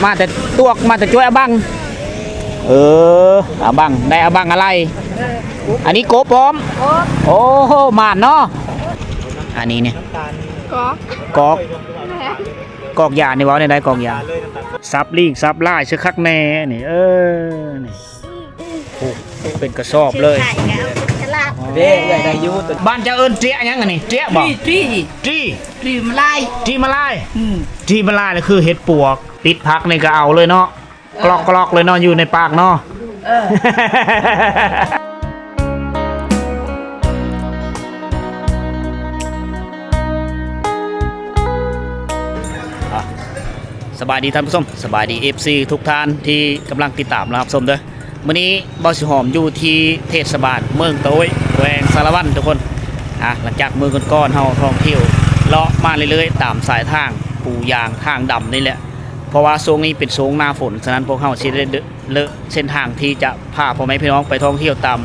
ມາແຕ່ຕວກ ມາແຕ່ຈວຍອາບັງ. ເອີ ອາບັງ ໄດ້ອາບັງອາໄລ. ອັນນີ້ກົບພ້ອມ. ໂອ້ໂຫ ໝານເນາະ. ອັນນີ້ນີ້ ກອກ ກອກ ແມ່ນ ກອກຢານີ້ ເວົ້າແນວໃດ ກອກຢາ? ສັບລີກສັບລາຍຊະຄັກແນ່ນີ້. ເອີ ນີ້ ໂອ້ ເປັນກະສອບເລີຍ. ເດ້ ເອື້ອຍໄດ້ຢູ່. ບ້ານເຈົ້າເອີ້ນເຈຍຫຍັງອັນນີ້? ເຈຍບໍ່? ຕຣີ ຕຣີ ຕຣີມະລາຍ ຕຣີມະລາຍ. ອືມ ຕຣີມະລາຍນີ້ຄືເຫັດປວກ ຕິດຜັກນີ້ກໍເອົາເລີຍເນາະ. ເອີ ກລອກໆເລີຍເນາະ ຢູ່ໃນປາກເນາະ. ເອີ ອ່ະ ສະບາຍດີທ່ານຜູ້ຊົມ ສະບາຍດີ ເອັຟຊີ ທຸກທ່ານທີ່ກຳລັງຕິດຕາມ ແລະ ຮັບຊົມເດີ້. ມື້ນີ້ບ່າວສີຫອມຢູ່ທີ່ເທດສະບານເມືອງຕະໂອ້ຍ ແຂວງສາລະວັນ ທຸກຄົນ. ອ່ະ ຫຼັງຈາກມື້ກ່ອນໆ ເຮົາທ່ອງທ່ຽວເລາະມາເລື້ອຍໆ ຕາມສາຍທາງປູຢາງທາງດຳນີ້ແຫຼະ ເພາະວ່າຊ່ວງນີ້ເປັນຊ່ວງໜ້າຝົນ, ສະນັ້ນພວກເຮົາຊິໄດ້ເລາະເສັ້ນທາງທີ່ຈະພາພໍ່ແມ່ພີ່ນ້ອງໄປທ່ອງທ່ຽວຕາມ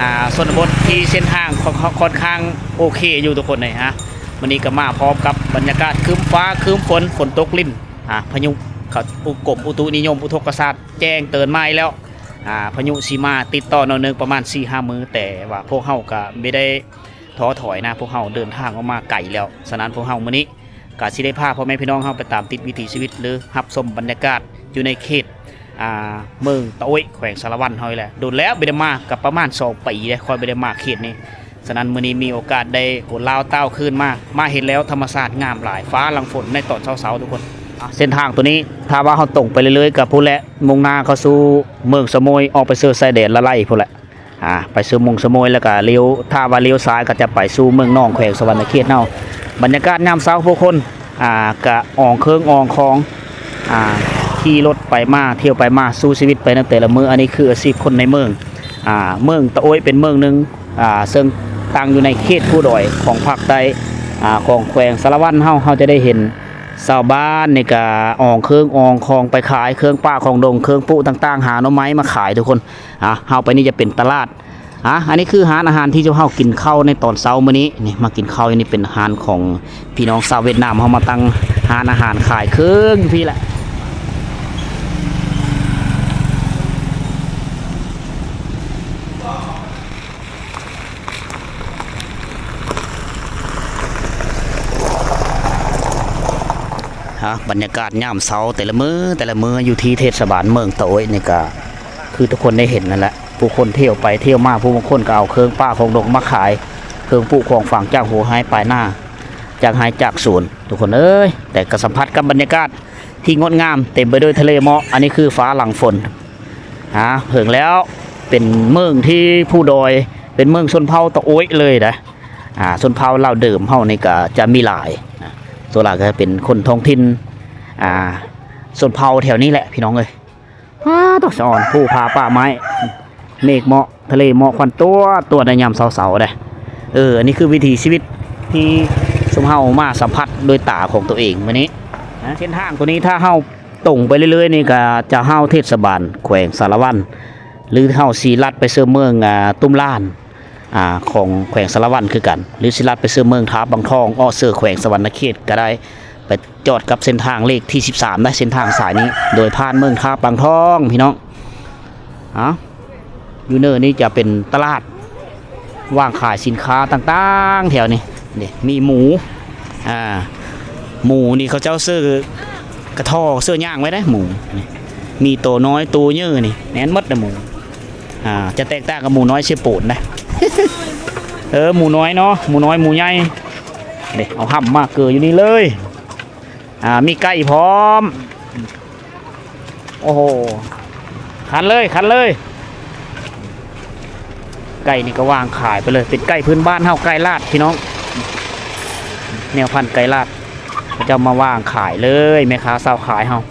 ອ່າ ຊົນນະບົດທີ່ເສັ້ນທາງຄ່ອນ ຄ່ອນຂ້າງໂອເຄຢູ່ ທຸກຄົນເອີຍ. ມື້ນີ້ກໍມາພ້ອມກັບບັນຍາກາດຄຶ້ມຟ້າຄຶ້ມຝົນ ຝົນຕົກລິນ. ອ່າ ພາຍຸ ເຂົາ ອຸ ກົມອຸຕຸນິຍົມອຸທົກກະສາດແຈ້ງເຕືອນມາອີກແລ້ວ. ອ່າ ພາຍຸຊິມາຕິດຕໍ່ເນື່ອງປະມານສີ່ຫ້າມື້, ແຕ່ວ່າພວກເຮົາກໍບໍ່ໄດ້ທໍ້ຖອຍນະ, ພວກເຮົາເດີນທາງອອກມາໄກແລ້ວ. ສະນັ້ນພວກເຮົາມື້ນີ້ກໍຊິໄດ້ພາພໍ່ແມ່ພີ່ນ້ອງເຮົາໄປຕາມຕິດວິຖີຊີວິດ ຫຼື ຮັບຊົມບັນຍາກາດຢູ່ໃນເຂດ ອ່າ ເມືອງຕະໂອ້ຍ ແຂວງສາລະວັນເຮົານີ້ແຫຼະ. ດົນແລ້ວບໍ່ໄດ້ມາ, ກໍປະມານສອງປີເດ້ ຂ້ອຍບໍ່ໄດ້ມາເຂດນີ້. ສະນັ້ນມື້ນີ້ມີໂອກາດໄດ້ໂຫນລາວຕ່າວຄືນມາ, ມາເຫັນແລ້ວທຳມະຊາດງາມຫຼາຍ, ຟ້າຫຼັງຝົນໃນຕອນເຊົ້າໆ ທຸກຄົນ. ອ່າ ເສັ້ນທາງໂຕນີ້ ຖ້າວ່າເຮົາຕົງໄປເລື້ອຍໆ ກໍພຸ້ນແຫຼະ, ມຸ່ງໜ້າເຂົ້າສູ່ເມືອງສະໂໝຍ, ອອກໄປເຊີຊາຍແດນລະໄລພຸ້ນແຫຼະ. ອ່າ ໄປສູ່ເມືອງສະໂໝຍ ແລ້ວກໍລ້ຽວ, ຖ້າວ່າລ້ຽວຊ້າຍກໍຈະໄປສູ່ເມືອງໜອງ ແຂວງສະຫວັນນະເຂດເຮົາ. ບັນຍາກາດຍາມເຊົ້າຜູ້ຄົນ ອ່າ ກະອອງເຄື່ອງອອງຂອງ ອ່າ ຂີ່ລົດໄປມາ ທ່ຽວໄປມາ ສູ້ຊີວິດໄປໃນແຕ່ລະມື້. ອັນນີ້ຄືອາຊີບຄົນໃນເມືອງ. ອ່າ ເມືອງຕະໂອ້ຍເປັນເມືອງໜຶ່ງ ອ່າ ເຊິ່ງຕັ້ງຢູ່ໃນເຂດພູດອຍຂອງພາກໃຕ້ ອ່າ ຂອງແຂວງສາລະວັນເຮົາ. ເຮົາຈະໄດ້ເຫັນຊາວບ້ານນີ້ກະອອງເຄື່ອງອອງຂອງໄປຂາຍ ເຄື່ອງປ່າຂອງດົງ ເຄື່ອງປູຕ່າງໆ ຫາໜໍ່ໄມ້ມາຂາຍ ທຸກຄົນ. ອ່າ ເຮົາໄປນີ້ຈະເປັນຕະຫຼາດ. ອ່າ ອັນນີ້ຄືຮ້ານອາຫານທີ່ເຮົາກິນເຂົ້າໃນຕອນເຊົ້າມື້ນີ້. ນີ້ ມາກິນເຂົ້າຢູ່ນີ້ ເປັນຮ້ານຂອງພີ່ນ້ອງຊາວຫວຽດນາມ. ເຮົາມາຕັ້ງຮ້ານອາຫານຂາຍເຄື່ອງຢູ່ພີ້ແຫຼະ. ອ່າ ບັນຍາກາດຍາມເຊົ້າແຕ່ລະມື້ ແຕ່ລະມື້ຢູ່ທີ່ເທດສະບານເມືອງຕະໂອ້ຍນີ້ກະ ຄືທຸກຄົນໄດ້ເຫັນນັ້ນແຫຼະ, ຜູ້ຄົນທ່ຽວໄປທ່ຽວມາ, ຜູ້ບາງຄົນກໍເອົາເຄື່ອງປ່າຂອງດົງມາຂາຍ, ເຄື່ອງປູຂອງຝັງຈາກຫົວໄຮ່ປາຍນາ, ຈາກໄຮ່ຈາກສວນ ທຸກຄົນເອີຍ. ແຕ່ກໍສຳຜັດກັບບັນຍາກາດທີ່ງົດງາມ ເຕັມໄປດ້ວຍທະເລໝອກ. ອັນນີ້ຄືຟ້າຫຼັງຝົນ. ອ່າ ເຖິງແລ້ວ, ເປັນເມືອງທີ່ພູດອຍ, ເປັນເມືອງຊົນເຜົ່າຕະໂອ້ຍເລີຍນະ. ອ່າ ຊົນເຜົ່າລາວເດີມເຮົານີ້ກໍຈະມີຫຼາຍນະ, ສ່ວນຫຼາຍກໍຈະເປັນຄົນທ້ອງຖິ່ນ, ອ່າ ຊົນເຜົ່າແຖວນີ້ແຫຼະ ພີ່ນ້ອງເອີຍ. ອ້າ ໂທ້ ສະອອນພູຜາປ່າໄມ້ ເມກເໝາະ ທະເລເໝາະ ຄວັນຕົວໆ ໃນຍາມເຊົ້າໆເດ້. ເອີ ອັນນີ້ຄືວິຖີຊີວິດທີ່ຊຸມເຮົາມາສຳຜັດດ້ວຍຕາຂອງຕົວເອງມື້ນີ້ນະ. ເສັ້ນທາງໂຕນີ້ ຖ້າເຮົາຕົງໄປເລື້ອຍໆນີ້ ກໍຈະເຂົ້າເທດສະບານແຂວງສາລະວັນ ຫຼື ເຮົາຊິລັດໄປເຊິ່ງເມືອງ ອ່າ ຕຸ້ມລານ ອ່າ ຂອງແຂວງສາລະວັນຄືກັນ ຫຼື ຊິລັດໄປເຊິ່ງເມືອງທ່າປາງທອງ ອອກເຊິ່ງແຂວງສະຫວັນນະເຂດກໍໄດ້. ໄປຈອດກັບເສັ້ນທາງເລກທີສິບສາມນະ, ເສັ້ນທາງສາຍນີ້ ໂດຍຜ່ານເມືອງທ່າປາງທອງ ພີ່ນ້ອງ. ອ່າ ຢູ່ເນີນີ້ຈະເປັນຕະຫຼາດ ວາງຂາຍສິນຄ້າຕ່າງໆ ແຖວນີ້. ນີ້ ມີໝູ ອ່າ ໝູນີ້ເຂົາເຈົ້າເຊື່ອກະທໍ້ ເຊື່ອຍ່າງໄວ້ເດ້ ໝູນີ້. ມີໂຕນ້ອຍໂຕໃຫຍ່ນີ້ ແມ່ນໝົດນະໝູ. ອ່າ ຈະແຕກຕ່າງກັບໝູນ້ອຍເຊໂປນນະ. ເອີ ໝູນ້ອຍເນາະ ໝູນ້ອຍ ໝູໃຫຍ່. ນີ້ ເອົາຫ້ຳມາເກີຢູ່ນີ້ເລີຍ. ອ່າ ມີໄກ່ພ້ອມ. ໂອ້ໂຫ ຂັນເລີຍ ຂັນເລີຍ. ໄກ່ນີ້ກໍວາງຂາຍໄປເລີຍ ເປັນໄກ່ພື້ນບ້ານເຮົາ ໄກ່ລາດ ພີ່ນ້ອງ. ແນວພັນໄກ່ລາດ ເຂົາເຈົ້າມາວາງຂາຍເລີຍ ແມ່ຄ້າຊາວຂາຍເຮົາ.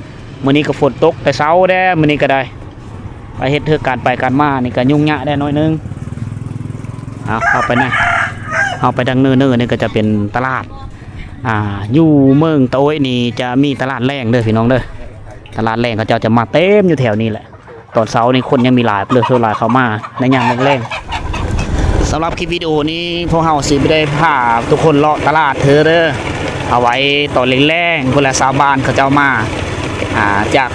ມື້ນີ້ກໍຝົນຕົກແຕ່ເຊົ້າແດ່ ມື້ນີ້ກໍໄດ້. ໄປເຮັດເທື່ອການໄປການມານີ້ກໍຫຍຸ້ງຍາກແດ່ໜ້ອຍໜຶ່ງ. ເອົາ ເຂົ້າໄປນະ ເຂົ້າໄປທາງເນີໆນີ້ກໍຈະເປັນຕະຫຼາດ. ອ່າ ຢູ່ເມືອງຕະໂອ້ຍນີ້ຈະມີຕະຫຼາດແລງເດີພີ່ນ້ອງເດີ. ຕະຫຼາດແລງເຂົາເຈົ້າຈະມາເຕັມຢູ່ແຖວນີ້ແຫຼະ. ຕອນເຊົ້ານີ້ຄົນຍັງມີຫຼາຍເລີຍ ສ່ວນຫຼາຍເຂົາມາໃນຍາມແລງໆ. ສຳລັບຄລິບວິດີໂອນີ້ ພວກເຮົາຊິບໍ່ໄດ້ພາທຸກຄົນເລາະຕະຫຼາດເທື່ອເດີ. ເອົາໄວ້ຕອນແລງໆ ພຸ້ນລະ ຊາວບ້ານເຂົາເຈົ້າມາ ອ່າ ຈາກ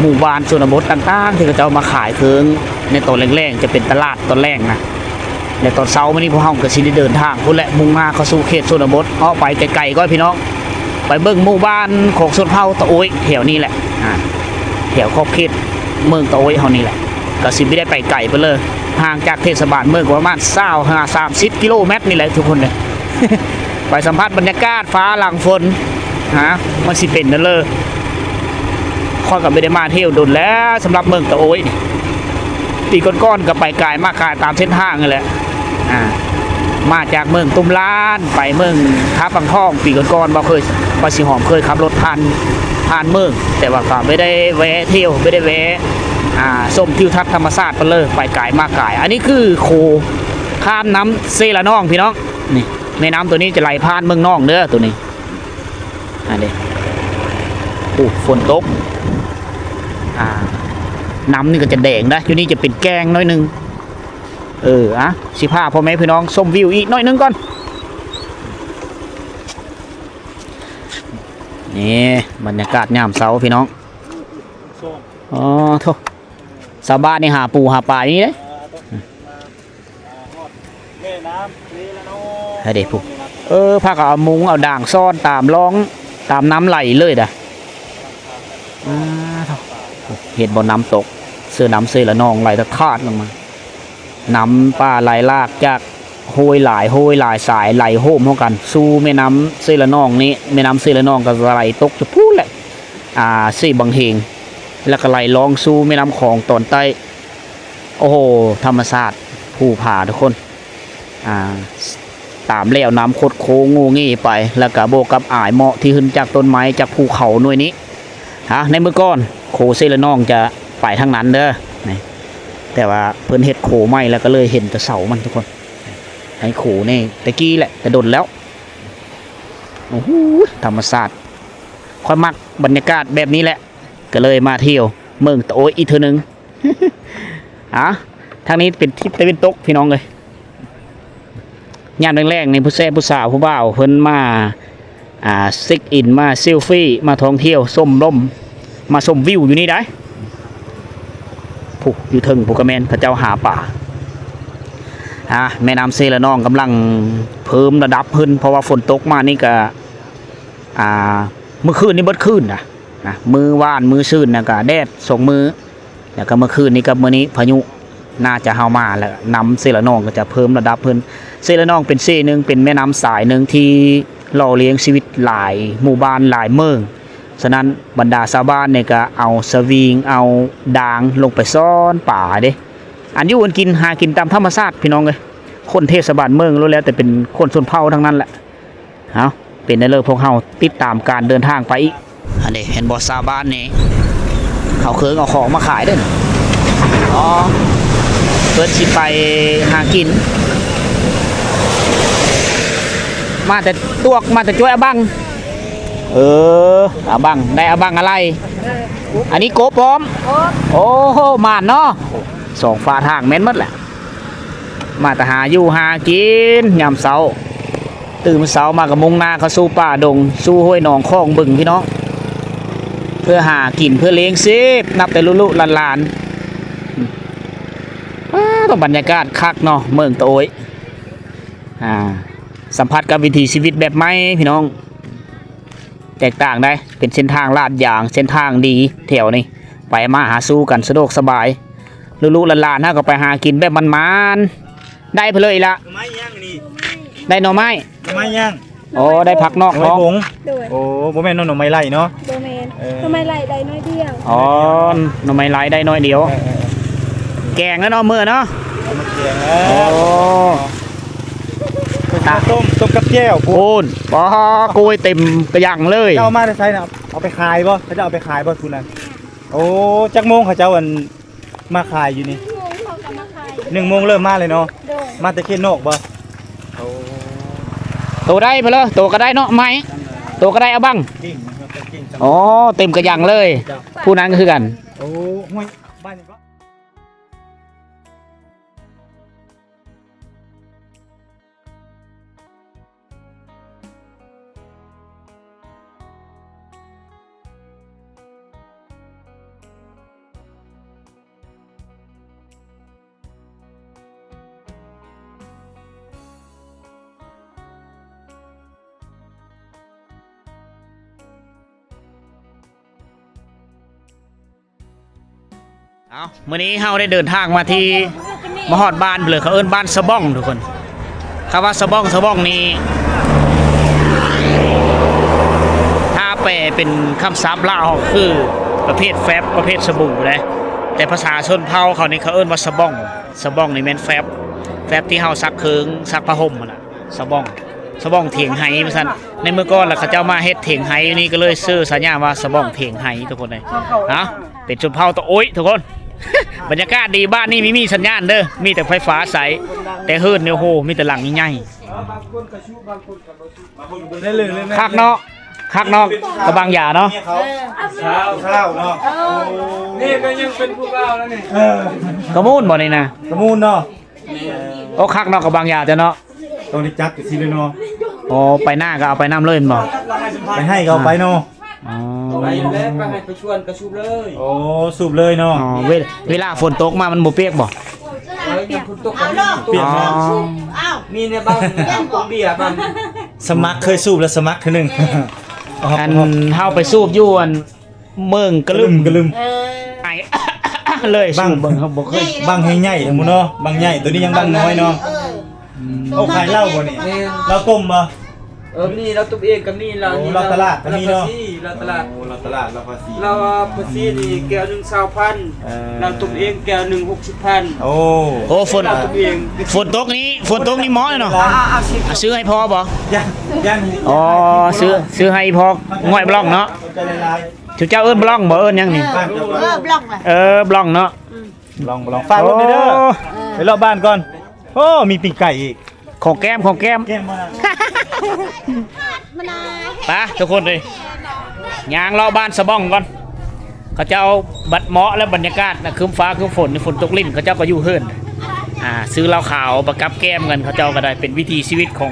ໝູ່ບ້ານຊົນນະບົດຕ່າງໆ ທີ່ເຂົາເຈົ້າມາຂາຍເຄື່ອງໃນຕອນແລງໆ ຈະເປັນຕະຫຼາດຕອນແລງນະ ແລະ ຕອນເຊົ້າມື້ນີ້ພວກເຮົາກໍຊິໄດ້ເດີນທາງພຸ້ນແຫຼະ ມຸ່ງໜ້າເຂົ້າສູ່ເຂດຊົນນະບົດ ເອາະໄປໄກໆກ່ອນພີ່ນ້ອງ ໄປເບິ່ງໝູ່ບ້ານຂອງຊົນເຜົ່າຕະໂອ້ຍແຖວນີ້ແຫຼະ ອ່າ ແຖວຂອບເຂດເມືອງຕະໂອ້ຍເຮົານີ້ແຫຼະ ກໍຊິບໍ່ໄດ້ໄປໄກປານໃດ ຫ່າງຈາກເທດສະບານເມືອງປະມານຊາວຫາສາມສິບກິໂລແມັດນີ້ແຫຼະທຸກຄົນເດີ. ໄປສຳຜັດບັນຍາກາດຟ້າຫຼັງຝົນ ຮະ ມັນຊິເປັນແນວເລີ. ຂ້ອຍກໍບໍ່ໄດ້ມາທ່ຽວດົນແລ້ວ ສຳລັບເມືອງຕະໂອ້ຍນີ້ ປີກ່ອນໆກໍໄປກາຍມາຂາຍຕາມເສັ້ນທາງນັ້ນແຫຼະ ອ່າ ມາຈາກເມືອງຕຸ້ມລານ ໄປເມືອງທ່າປາງທອງ ປີກ່ອນໆ ບໍ່ເຄີຍ ວ່າຊິຫອມເຄີຍຂັບລົດຜ່ານ ຜ່ານເມືອງ ແຕ່ວ່າກໍບໍ່ໄດ້ແວະທ່ຽວ ບໍ່ໄດ້ແວະ ອ່າ ຊົມທິວທັດທຳມະຊາດປານເລີ ໄປກາຍມາກາຍ. ອັນນີ້ຄືໂຂງຂ້າມນ້ຳເຊລະນອງພີ່ນ້ອງ ນີ້ ແມ່ນ້ຳໂຕນີ້ຈະໄຫຼຜ່ານເມືອງນອງເດີ ໂຕນີ້ ອັນນີ້ ໂອ້ ຝົນຕົກ ອ່າ ນ້ຳນີ້ກໍຈະແດງໄດ໋ ຢູ່ນີ້ຈະເປັນແກ່ງໜ້ອຍໜຶ່ງ. ເອີ ອ່ະ ຊິພາພໍ່ແມ່ພີ່ນ້ອງຊົມວິວອີກໜ້ອຍໜຶ່ງກ່ອນ. ນີ້ບັນຍາກາດຍາມເຊົ້າພີ່ນ້ອງ. ອໍ ໂທ້ ຊາວບ້ານນີ້ຫາປູຫາປາຢູ່ນີ້ເດ້. ແມ່ນ້ຳເຊລະນອງ ໃຫ້ເດ້ຜູ້ ເອີ ພາກັນເອົາມຸງເອົາດາງຊ້ອນຕາມຮ່ອງ ຕາມນ້ຳໄຫຼເລີຍດາ. ອ່າ ເຫັນບໍ່ ນ້ຳຕົກ ເຊ ນ້ຳເຊລະນອງໄຫຼທາດໆລົງມາ. ນ້ຳປ່າໄຫຼຫຼາກຈາກຫ້ວຍຫຼາຍຫ້ວຍຫຼາຍສາຍໄຫຼໂຫມເຂົ້າກັນສູ່ແມ່ນ້ຳເຊລະນອງນີ້. ແມ່ນ້ຳເຊລະນອງກໍໄຫຼຕົກຈາກພຸ້ນແຫຼະ ອ່າ ເຊບັງເຮງ ແລ້ວກໍໄຫຼລ່ອງສູ່ແມ່ນ້ຳຂອງຕອນໃຕ້. ໂອ້ໂຫ ທຳມະຊາດພູຜາທຸກຄົນ ອ່າ ຕາມແລວນ້ຳຄົດໂຄ້ງໂງ່ເງ່ໄປ ແລ້ວກະບວກກັບອາຍເໝາະທີ່ຂຶ້ນຈາກຕົ້ນໄມ້ ຈາກພູເຂົາໜ່ວຍນີ້ ຮະ ໃນເມື່ອກ່ອນໂຂງເຊລະນອງຈະໄປທາງນັ້ນເດີ ນີ້ ແຕ່ວ່າເພິ່ນເຮັດໂຂງໃໝ່ແລ້ວກໍເລີຍເຫັນແຕ່ເສົາມັນທຸກຄົນ. ໃນໂຂງນີ້ແຕ່ກີ້ແຫຼະ ແຕ່ດົນແລ້ວ. ໂອ້ໂຫ ທຳມະຊາດ ຂ້ອຍມັກບັນຍາກາດແບບນີ້ແຫຼະ ກໍເລີຍມາທ່ຽວເມືອງຕະໂອ້ຍອີກເທື່ອໜຶ່ງ. ອ່າ ທາງນີ້ເປັນທິດຕາເວັນຕົກພີ່ນ້ອງເອີຍ. ຍາມແລງໆນີ້ ຜູ້ແຊຜູ້ສາວຜູ້ບ່າວເພິ່ນມາ ອ່າ ເຊັກອິນ ມາເຊລຟີ ມາທ່ອງທ່ຽວຊົມລົມ ມາຊົມວິວຢູ່ນີ້ໄດ໋. ຜູ້ຢູ່ເທິງຜູ້ກໍແມ່ນເຂົາເຈົ້າຫາປາ. ອ່າ ແມ່ນ້ຳເຊລະນອງກຳລັງເພີ່ມລະດັບຂຶ້ນ ເພາະວ່າຝົນຕົກມານີ້ກະ ອ່າ ມື້ຄືນນີ້ເບິດຄືນນະ ນະ ມື້ວານມື້ຊືນນະກະແດດສອງມື້ ແລ້ວກໍເມື່ອຄືນນີ້ກັບມື້ນີ້ພາຍຸໜ້າຈະເຮົາມາ ແລ້ວນ້ຳເຊລະນອງກໍຈະເພີ່ມລະດັບຂຶ້ນ. ເຊລະນອງເປັນເຊໜຶ່ງ ເປັນແມ່ນ້ຳສາຍໜຶ່ງທີ່ຫຼໍ່ລ້ຽງຊີວິດຫຼາຍໝູ່ບ້ານຫຼາຍເມືອງ. ສະນັ້ນບັນດາຊາວບ້ານນີ້ກໍເອົາສະວິງ ເອົາດາງລົງໄປຊ້ອນປາເດ້. ອັນຢູ່ອັນກິນ ຫາກິນຕາມທຳມະຊາດພີ່ນ້ອງເອີຍ. ຄົນເທດສະບານເມືອງລ້ວນແລ້ວແຕ່ເປັນຄົນຊົນເຜົ່າທັງນັ້ນແຫຼະ. ເອົາ ເປັນແນວເລີ ພວກເຮົາຕິດຕາມການເດີນທາງໄປອີກ. ອັນນີ້ເຫັນບໍ່ ຊາວບ້ານນີ້ເອົາເຄື່ອງເອົາຂອງມາຂາຍເດີ້. ອໍ ເພິ່ນຊິໄປຫາກິນ ມາແຕ່ຕວກ ມາແຕ່ຈ້ວຍອາບັງ. ເອີ ອາບັງ ໄດ້ອາບັງອາໄລ. ອັນນີ້ກົບພ້ອມ. ໂອ້ໂຫ ໝານເນາະ. ສອງຝາທາງແມ່ນໝົດແຫຼະ. ມາແຕ່ຫາຢູ່ຫາກິນຍາມເຊົ້າ. ຕື່ນເຊົ້າມາກໍມຸ່ງໜ້າເຂົ້າສູ່ປ່າດົງ ສູ່ຫ້ວຍໜອງຂອງບຶງພີ່ນ້ອງ ເພື່ອຫາກິນ ເພື່ອລ້ຽງຊີບ ນັບແຕ່ລຸໆຫຼານໆ. ວ້າວ ບັນຍາກາດຄັກເນາະ ເມືອງຕະໂອ້ຍ. ອ່າ ສຳຜັດກັບວິຖີຊີວິດແບບໃໝ່ພີ່ນ້ອງ. ແຕກຕ່າງໄດ໋ ເປັນເສັ້ນທາງລາດຢາງ ເສັ້ນທາງດີແຖວນີ້ ໄປມາຫາສູ່ກັນສະດວກສະບາຍ. ລູກໆຫຼານໆເຮົາກໍໄປຫາກິນແບບໝານໆ ໄດ້ເພີ້ນເລີຍອີ່ຫຼ້າ. ໜໍ່ໄມ້ຫຍັງນີ້? ໄດ້ໜໍ່ໄມ້. ໜໍ່ໄມ້ຫຍັງ? ໂອ້ ໄດ້ຜັກນອກ ໜໍ່ໄມ້ບົງ. ໂດຍ. ໂອ້ ບໍ່ແມ່ນໜໍ່ໄມ້ໄລ່ເນາະ? ບໍ່ແມ່ນ. ເອີ ໜໍ່ໄມ້ໄລ່ໄດ້ໜ້ອຍດຽວ. ອໍ ໜໍ່ໄມ່ໄລ່ໄດ້ໜ້ອຍດຽວ. ເອີ ເອີ ເອີ ແກງແລ້ວເນາະ ມື້ເນາະ. ເອົາມາແກງແລ້ວ. ໂອ້ ຕົ້ມ ຕົ້ມກັບແຈ່ວ. ໂອ້ ປ້າ ໂກຍເຕັມກະຫຍັງເລີຍ. ເຈົ້າເອົາມາແຕ່ໃສນະ? ເອົາໄປຂາຍບໍ່? ເຂົາເຈົ້າເອົາໄປຂາຍບໍ່ ຜູ້ນັ້ນ? ໂອ້ ຈັກໂມງເຂົາເຈົ້າ ອັນ ມາຂາຍຢູ່ນີ້? ໜຶ່ງໂມງເຂົາກໍມາຂາຍ. ໜຶ່ງໂມງເລີ່ມມາເລີຍເນາະ? ໂດຍ. ມາແຕ່ເຂດນອກບໍ່? ໂອ້ ໂຕໄດ້ພຸ້ນເລີຍ ໂຕກໍໄດ້ເນາະ ໄມ້ ໂຕກໍໄດ້ອາບັງ. ອໍ ເຕັມກະຫຍັງເລີຍ. ເຈົ້າ ຜູ້ນັ້ນກໍຄືກັນ. ໂອ້ ຫ້ວຍ ບ້ານຫຍັງເກາະ? ເອົາ ມື້ນີ້ເຮົາໄດ້ເດີນທາງມາທີ່ ມາຮອດບ້ານເລີຍ ເຂົາເອີ້ນບ້ານສະບ້ອງທຸກຄົນ. ຄຳວ່າສະບ້ອງ ສະບ້ອງນີ້ ຖ້າແປເປັນຄຳສັບລາວກໍຄືປະເພດແຟັບ ປະເພດສະບູເດ້. ແຕ່ພາສາຊົນເຜົ່າເຂົານີ້ເຂົາເອີ້ນວ່າສະບ້ອງ. ສະບ້ອງນີ້ແມ່ນແຟັບ ແຟັບທີ່ເຮົາຊັກເຄີງ ຊັກຜ້າຫົ່ມຫັ້ນນະ. ສະບ້ອງ ສະບ້ອງຖຽງໄຮ່ວ່າຊັ້ນ. ໃນເມື່ອກ່ອນລະເຂົາເຈົ້າມາເຮັດຖຽງໄຮ່ຢູ່ນີ້ ກໍເລີຍຊື່ສາຍາວ່າສະບ້ອງຖຽງໄຮ່ທຸກຄົນເອີຍ. ເອົາ ເປັນຊົນເຜົ່າຕະໂອ້ຍທຸກຄົນ. ບັນຍາກາດດີ ບ້ານນີ້ມີ ມີສັນຍານເດີ ມີແຕ່ໄຟຟ້າໃຊ້ ແຕ່ເຮືອນນີ້ ໂອ້ໂຫ ມີແຕ່ຫຼັງໃຫຍ່ໆ. ຄັກເນາະ ຄັກເນາະ ກະບາງຢາເນາະ. ເອີ ຊາວ ຊາວເນາະ. ນີ້ກໍຍັງເປັນຜູ້ບ່າວແລ້ວນີ້. ເອີ ກະມູນບໍ່ນີ້ນະ? ກະມູນເນາະ. ໂອ້ ຄັກເນາະ ກະບາງຢາເຈົ້າເນາະ. ຕ້ອງໄດ້ຈັບຈັ່ງຊີ້ເລີຍເນາະ. ອໍ ໄປນາກໍເອົາໄປນຳເລີຍແມ່ນບໍ່? ໄປໄຮ່ກໍເອົາໄປເນາະ. ອໍ ໄປແລ້ວ ໄປໄຮ່ໄປສວນກໍສູບເລີຍ. ໂອ້ ສູບເລີຍເນາະ. ອໍ ເວ ເວລາຝົນຕົກມາມັນບໍ່ປຽກບໍ່? ເອີ ຍາມຝົນຕົກກໍປຽກເນາະ. ອໍ ມີແນວບາງເບຍບາງ ສະໝັກ ເຄີຍສູບແລ້ວ ສະໝັກເທື່ອໜຶ່ງ. ອັນເຮົາໄປສູບຢູ່ອັນ ເມືອງກະລຶມ ກະລຶມ ເອີ ໄອ ເລີຍ ບາງ ສູບເບິ່ງ ເຮົາບໍ່ເຄີຍ ບາງແຮງໃຫຍ່ທັງໝົດເນາະ. ບາງໃຫຍ່ ໂຕນີ້ຍັງບາງນ້ອຍເນາະ. ເອີ ອືມ ເອົາຂາຍເຫຼົ້າບໍ່ນີ້? ແມ່ນ ເຫຼົ້າຕົ້ມບໍ່? ເອີ ມີເຫຼົ້າຕົ້ມເອງກໍມີ. ລາວ ໂອ້ ນີ້ ເຫຼົ້າຕະຫຼາດກໍມີເນາະ. ເຫຼົ້າພາສີ ເຫຼົ້າຕະຫຼາດ ໂອ້ ເຫຼົ້າຕະຫຼາດ ເຫຼົ້າພາສີ. ລາວວ່າພາສີນີ້ແກ້ວໜຶ່ງຊາວພັນ. ເອີ ເຫຼົ້າຕົ້ມເອງແກ້ວໜຶ່ງຫົກສິບພັນ. ໂອ້ ໂອ້ ຝົນ ເຫຼົ້າຕົ້ມເອງ ຝົນຕົກນີ້ ຝົນຕົກນີ້ເໝາະເນາະ. ເອົາ ເອົາ ຊື້ໃຫ້ພໍ່ບໍ່? ຍັງ ຍັງ ອໍ ຊື້ ຊື້ໃຫ້ພໍ່ ງ່ອຍບລັອງເນາະ. ເຈົ້າເອີ້ນບລັອງບໍ່ ເອີ້ນຫຍັງນີ້? ເອີ ບລັອງ ເອີ ບລັອງເນາະ. ອືມ ບລັອງ ບລັອງ ຝາກລົດແດ່ເດີ. ໂອ້ ໄປເລາະບ້ານກ່ອນ. ໂອ້ ມີປີ້ງໄກ່ອີກ. ຂອງແກ້ມ ຂອງແກ້ມ ແກ້ມມາ. ໄປທຸກຄົນເອີຍ ຍ່າງເລາະບ້ານສະບ້ອງກ່ອນ. ເຂົາເຈົ້າບັດເໝາະແລ້ວ ບັນຍາກາດນະ ຄຶ້ມຟ້າຄຶ້ມຝົນ ຝົນຕົກລິນ ເຂົາເຈົ້າກໍຢູ່ເຮືອນ ອ່າ ຊື້ເຫຼົ້າຂາວມາກັບແກ້ມກັນ. ເຂົາເຈົ້າກໍໄດ້ເປັນວິຖີຊີວິດຂອງ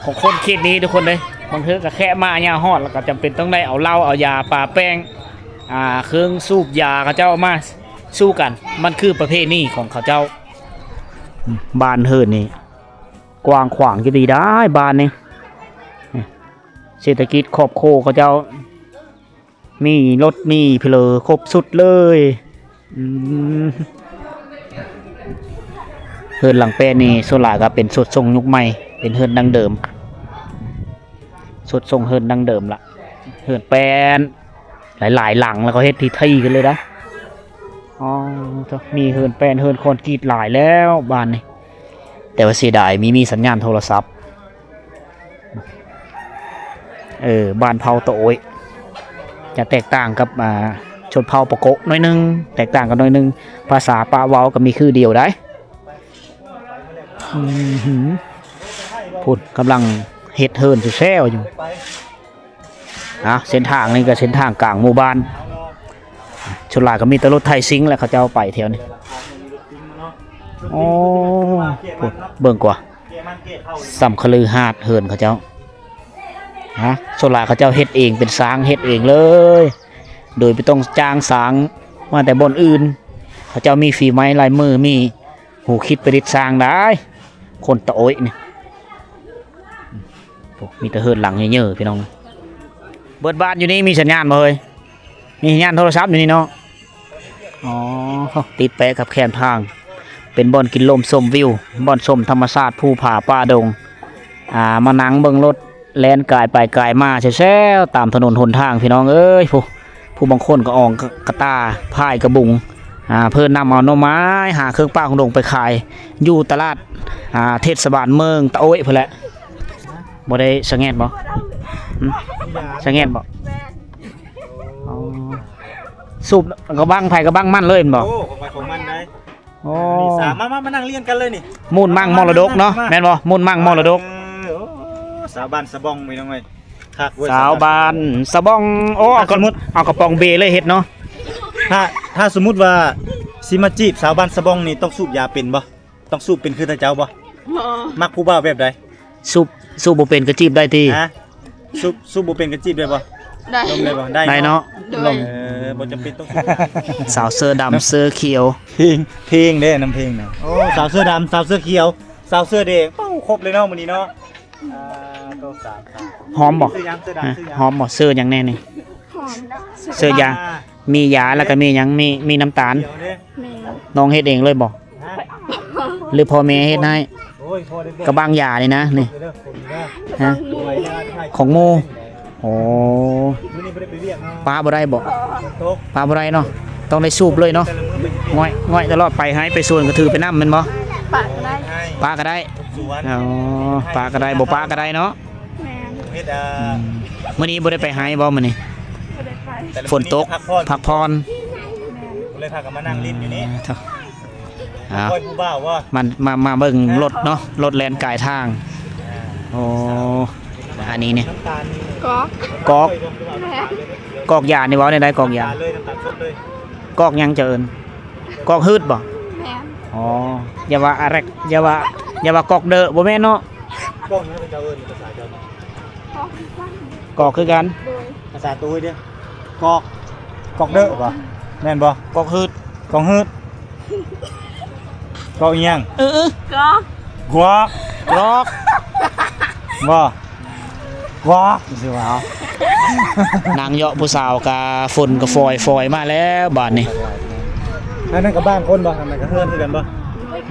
ຂອງຄົນເຂດນີ້ທຸກຄົນເອີຍ. ບາງເທື່ອກໍແຄະມາຍາມຮອດ ແລ້ວກໍຈຳເປັນຕ້ອງໄດ້ເອົາເຫຼົ້າ ເອົາຢາ ປາແປ້ງ ອ່າ ເຄື່ອງສູບຢາ ເຂົາເຈົ້າເອົາມາສູ່ກັນ. ມັນຄືປະເພນີຂອງເຂົາເຈົ້າ. ອືມ ບ້ານເຮືອນນີ້ກວ້າງຂວາງຢູ່ດີດາຍ ບ້ານນີ້. ເສດຖະກິດຄອບຄົວເຂົາເຈົ້າ ມີລົດມີເພີລົບສຸດເລີຍ. ອືມ ເຮືອນຫຼັງແປນນີ້ສ່ວນຫຼາຍກໍເປັນສຸດຊົງຍຸກໃໝ່ ເປັນເຮືອນດັ້ງເດີມ ສຸດຊົງເຮືອນດັ້ງເດີມລະ. ເຮືອນແປນຫຼາຍໆຫຼັງ ແລ້ວເຂົາເຮັດຖີ່ໆກັນເລີຍນະ. ອໍ ໂທ້ ມີເຮືອນແປນ ເຮືອນຄອນກຣີດຫຼາຍແລ້ວບ້ານນີ້. ແຕ່ວ່າເສຍດາຍ ມີ ມີສັນຍານໂທລະສັບ. ເອີ ບ້ານເຜົ່າຕະໂອ້ຍ ຈະແຕກຕ່າງກັບ ອ່າ ຊົນເຜົ່າປະໂກະໜ້ອຍໜຶ່ງ ແຕກຕ່າງກັນໜ້ອຍໜຶ່ງ. ພາສາປະເວົ້າກໍມີຄືດຽວໃດ. ອືມ ພຸ້ນ ກຳລັງເຮັດເຮືອນແຊວໆຢູ່. ອ່າ ເສັ້ນທາງນີ້ກໍເສັ້ນທາງກາງໝູ່ບ້ານ ສ່ວນຫຼາຍກໍມີແຕ່ລົດໄຖຊິງແຫຼະ ເຂົາເຈົ້າໄປແຖວນີ້. ໂອ້ ເບິ່ງກວ່າ ສຳຄະລືຫາດເຮືອນເຂົາເຈົ້າ. ຮະ ສ່ວນຫຼາຍເຂົາເຈົ້າເຮັດເອງ ເປັນຊ່າງເຮັດເອງເລີຍ ໂດຍບໍ່ຕ້ອງຈ້າງຊ່າງມາແຕ່ບ່ອນອື່ນ. ເຂົາເຈົ້າມີຝີໄມ້ລາຍມື ມີ ໂຫ ຄິດປະດິດສ້າງໄດ້ ຄົນຕະໂອ້ຍນີ້. ໂອ້ ມີແຕ່ເຮືອນຫຼັງເຍີໆ ພີ່ນ້ອງ. ເບິດບ້ານຢູ່ນີ້ມີສັນຍານບໍ່ເຮີ້ຍ? ມີສັນຍານໂທລະສັບຢູ່ນີ້ເນາະ. ອໍ ຕິດແປະກັບແຄມທາງ ເປັນບ່ອນກິນລົມຊົມວິວ ບ່ອນຊົມທຳມະຊາດ ພູຜາປ່າດົງ. ອ່າ ມານັ່ງເບິ່ງລົດ ແລ່ນກາຍໄປກາຍມາແຊວໆຕາມຖະໜົນຫົນທາງ ພີ່ນ້ອງເອີຍ. ຜູ້ ຜູ້ບາງຄົນກໍອອງກະຕ່າ ພາຍກະບຸງ ອ່າ ເພື່ອນຳເອົາໜໍ່ໄມ້ ຫາເຄື່ອງປ່າຂອງດົງໄປຂາຍຢູ່ຕະຫຼາດ ອ່າ ເທດສະບານເມືອງຕະໂອ້ຍພຸ້ນແຫຼະ. ບໍ່ໄດ້ສະແງດບໍ່? ຫຶ? ສະແງດບໍ່? ອໍ ສູບກະບັ້ງໃຜກະບັ້ງມັນເລີຍແມ່ນບໍ່? ໂອ້ ຂອງໃຜຂອງມັນໄດ໋. ໂອ້ ສາມ ມາ ມາ ມານັ່ງລຽນກັນເລີຍນີ້ ມູນມັງມໍລະດົກເນາະ. ມາ ແມ່ນບໍ່? ມູນມັງມໍລະດົກ. ເອີ ໂອ້ ສາວບ້ານສະບ້ອງ ພີ່ນ້ອງເອີຍ ຄັກເວີຍ. ສາວບ້ານສະບ້ອງ. ໂອ້ ເອົາກະ ສົມມຸດ ເອົາກະປ໋ອງເບເລີຍເຮັດເນາະ. ຖ້າ ຖ້າສົມມຸດວ່າຊິມາຈີບສາວບ້ານສະບ້ອງນີ້ ຕ້ອງສູບຢາເປັນບໍ່? ຕ້ອງສູບເປັນຄືເຂົາເຈົ້າບໍ່? ບໍ່. ມັກຜູ້ບ່າວແບບໃດ? ສູບ ສູບບໍ່ເປັນກໍຈີບໄດ້ຕິ? ຮະ? ສູບ ສູບບໍ່ເປັນກໍຈີບໄດ້ບໍ່? ໄດ້. ລົມໄດ້ບໍ່? ໄດ້ເນາະ. ໄດ້ເນາະ. ໂດຍ. ລົມ ເອີ ບໍ່ຈຳເປັນຕ້ອງສູບ. ສາວເສື້ອດຳເສື້ອຂຽວ ເພງ ເພງເດ້ ນຳເພງນະ. ໂອ້ ສາວເສື້ອດຳ ສາວເສື້ອຂຽວ ສາວເສື້ອແດງ ເອົ້າ ຄົບເລີຍເນາະມື້ນີ້ເນາະ. ອ່າ ໂຕ ສາມ ຫອມບໍ່? ເສື້ອຫຍັງ? ເສື້ອດຳ ເສື້ອຫຍັງ? ຫອມບໍ່? ເສື້ອຫຍັງແນ່ນີ້? ຫອມເນາະ. ເສື້ອຢາງ ອ່າ ມີຢາ ແລ້ວກໍມີຫຍັງ? ມີ ມີນ້ຳຕານ. ແມ່ນ. ນ້ອງເຮັດເອງເລີຍບໍ່? ຫຼືພໍ່ແມ່ເຮັດໃຫ້? ກະບັງຢານີ້ນະ ນີ້. ຮະ? ຂອງໝູ່. ໂອ້ ປະບໍ່ໄດ້ບໍ່? ປະບໍ່ໄດ້ເນາະ ຕ້ອງໄດ້ສູບເລີຍເນາະ. ງ່ອຍ ງ່ອຍຕະຫຼອດ ໄປໄຮ່ໄປສວນກໍຖືໄປນຳແມ່ນບໍ່? ປະກໍໄດ້ ປະກໍໄດ້. ອໍ ປະກໍໄດ້ ບໍ່ປະກໍໄດ້ເນາະ. ແມ່ນ. ອືມ ມື້ນີ້ບໍ່ໄດ້ໄປໄຮ່ບໍ່ມື້ນີ້? ບໍ່ໄດ້ໄປ. ຝົນຕົກ ພັກຜ່ອນ ພັກຜ່ອນ. ແມ່ນ. ກໍເລີຍພາກັນມານັ່ງຫຼິ້ນຢູ່ນີ້. ອືມ ເອົາ ມາ ມາ ມາເບິ່ງລົດເນາະ ລົດແລ່ນກາຍທາງ. ໂອ້ ອັນນີ້ນີ້ ກອກ ກອກ ແມ່ນ. ກອກຢານີ້ເວົ້າແນວໃດ? ກອກຢາ ກອກຫຍັງເຈົ້າເອີ້ນ? ກອກຫືດບໍ່? ແມ່ນ. ອໍ ຢ່າວ່າອາແຣັກ ຢ່າວ່າ ຢ່າວ່າກອກເດີ ບໍ່ແມ່ນເນາະ. ກອກຫຍັງເຈົ້າເອີ້ນພາສາເຈົ້າ? ກອກຄືກັນ. ໂດຍ. ພາສາຕຸ້ຍເດ້ ກອກ ກອກເດີບໍ່? ແມ່ນບໍ່? ກອກຫືດ ກອກຫືດ. ກອກອີ່ຫຍັງ? ເອີໆ ກອກ ກວກ ກອກ ບໍ່ ກວກ ຊິວ່າເອົາ. ນາງເຍາະຜູ້ສາວກະ ຝົນກະຝອຍໆມາແລ້ວບາດນີ້. ອັນນັ້ນກະບ້ານຄົນບໍ່? ອັນນັ້ນກະເຮືອນຄືກັນບໍ່?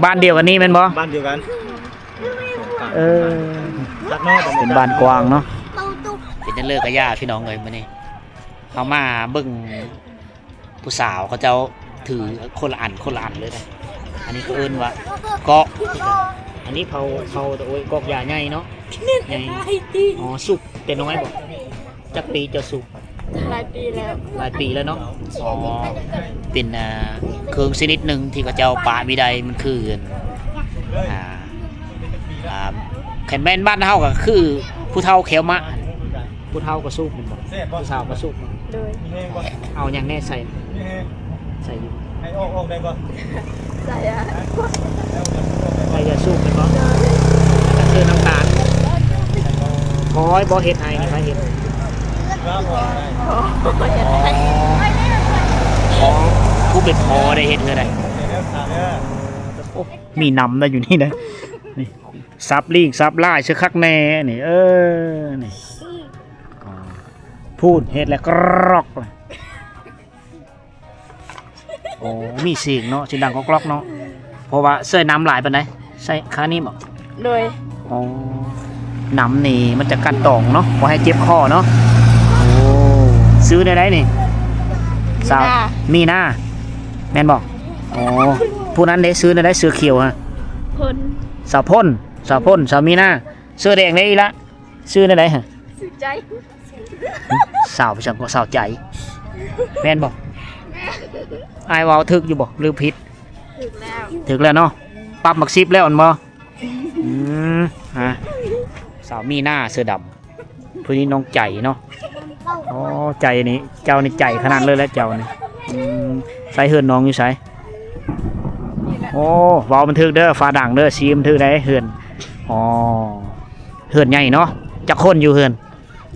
ບ້ານດຽວກັນນີ້ແມ່ນບໍ່? ບ້ານດຽວກັນ. ເອີ ເປັນບ້ານກວ້າງເນາະ. ເປັນຈັ່ງເລີກະຢ່າ ພີ່ນ້ອງເອີຍ ມື້ນີ້ເຮົາມາເບິ່ງຜູ້ສາວເຂົາເຈົ້າຖືຄົນລະອັນ ຄົນລະອັນເລີຍນະ. ອັນນີ້ເຂົາເອີ້ນວ່າກອກ ອັນນີ້ເຜົາ ເຜົາ ໂອ້ຍ ກອກຢາໃຫຍ່ເນາະ ໃຫຍ່. ອໍ ສູບແຕ່ນ້ອຍບໍ່? ຈັກປີເຈົ້າສູບ? ຫຼາຍປີແລ້ວ. ຫຼາຍປີແລ້ວເນາະ. ອໍ ເປັນ ອ່າ ເຄື່ອງຊະນິດໜຶ່ງທີ່ເຂົາເຈົ້າປະບໍ່ໄດ້ ມັນຄື ອ່າ ອ່າ ຄັນແມ່ນບ້ານເຮົາກໍຄືຜູ້ເຖົ້າແຂ້ວມະ ຜູ້ເຖົ້າກໍສູບແມ່ນບໍ່? ຜູ້ສາວກໍສູບ. ໂດຍ. ເອົາຫຍັງແດ່ໃສ່? ໃສ່ຢູ່ ໃຫ້ອອກ ອອກໄດ້ບໍ່? ໃສ່ອະ ໃສ່ຢາສູບແມ່ນບໍ່? ໂດຍ. ແລ້ວກໍໃສ່ນ້ຳຕານ. ພໍ່ບໍ່ເຮັດໃຫ້ນີ້ ໃຜເຮັດ? ພໍ່ເຮັດໃຫ້. ອໍ ຜູ້ເປັນພໍ່ໄດ້ເຮັດເຮືອນໃດ? ໂອ້ ມີນ້ຳໄດ້ຢູ່ນີ້ນະ ນີ້ ສັບລີກສັບລາຍຊະຄັກແນ່ນີ້. ເອີ ນີ້ ອໍ ພູ້ນເຮັດແລ້ວກຣອກ. ໂອ້ ມີສຽງເນາະ ສຽງດັງກອກໆເນາະ. ເພາະວ່າໃສ່ນ້ຳຫຼາຍປານໃດ? ໃສ່ຂະໜາດນີ້ບໍ່? ໂດຍ. ອໍ ນ້ຳນີ້ມັນຈະກັ່ນຕອງເນາະ ບໍ່ໃຫ້ເຈັບຄໍເນາະ. ໂອ້ ຊື່ແນວໃດນີ້? ມີນາ. ສາວມີນາ ແມ່ນບໍ່? ໂອ້ ຜູ້ນັ້ນເດ້ ຊື່ແນວໃດ? ເສື້ອຂຽວຫະ? ພົນ. ສາວພົນ ສາວພົນ ສາວມີນາ. ເສື້ອແດງເດ້ອີ່ຫຼະ? ຊື່ແນວໃດຫະ? ຊື່ໃຈ. ສາວໄປຊັ້ນກໍສາວໃຈ ແມ່ນບໍ່? ອ້າຍເວົ້າຖືກຢູ່ບໍ່ ຫຼືຜິດ? ຖືກແລ້ວ ຖືກແລ້ວເນາະ. ປັບໝາກສິບແລ້ວແມ່ນບໍ່? ອືມ ຮະ ສາວມີນາເສື້ອດຳ ຜູ້ນີ້ນ້ອງໃຈເນາະ. ອໍ ໃຈນີ້ ເຈົ້ານີ້ໃຈຂະໜາດເລີຍແຫຼະເຈົ້ານີ້. ອືມ ໃສເຮືອນນ້ອງຢູ່ໃສ? ໂອ້ ເວົ້າມັນຖືກເດີ ຟ້າດັງເດີ ຊີ້ມັນຖືກໃດເຮືອນ. ອໍ ເຮືອນໃຫຍ່ເນາະ. ຈັກຄົນຢູ່ເຮືອນ?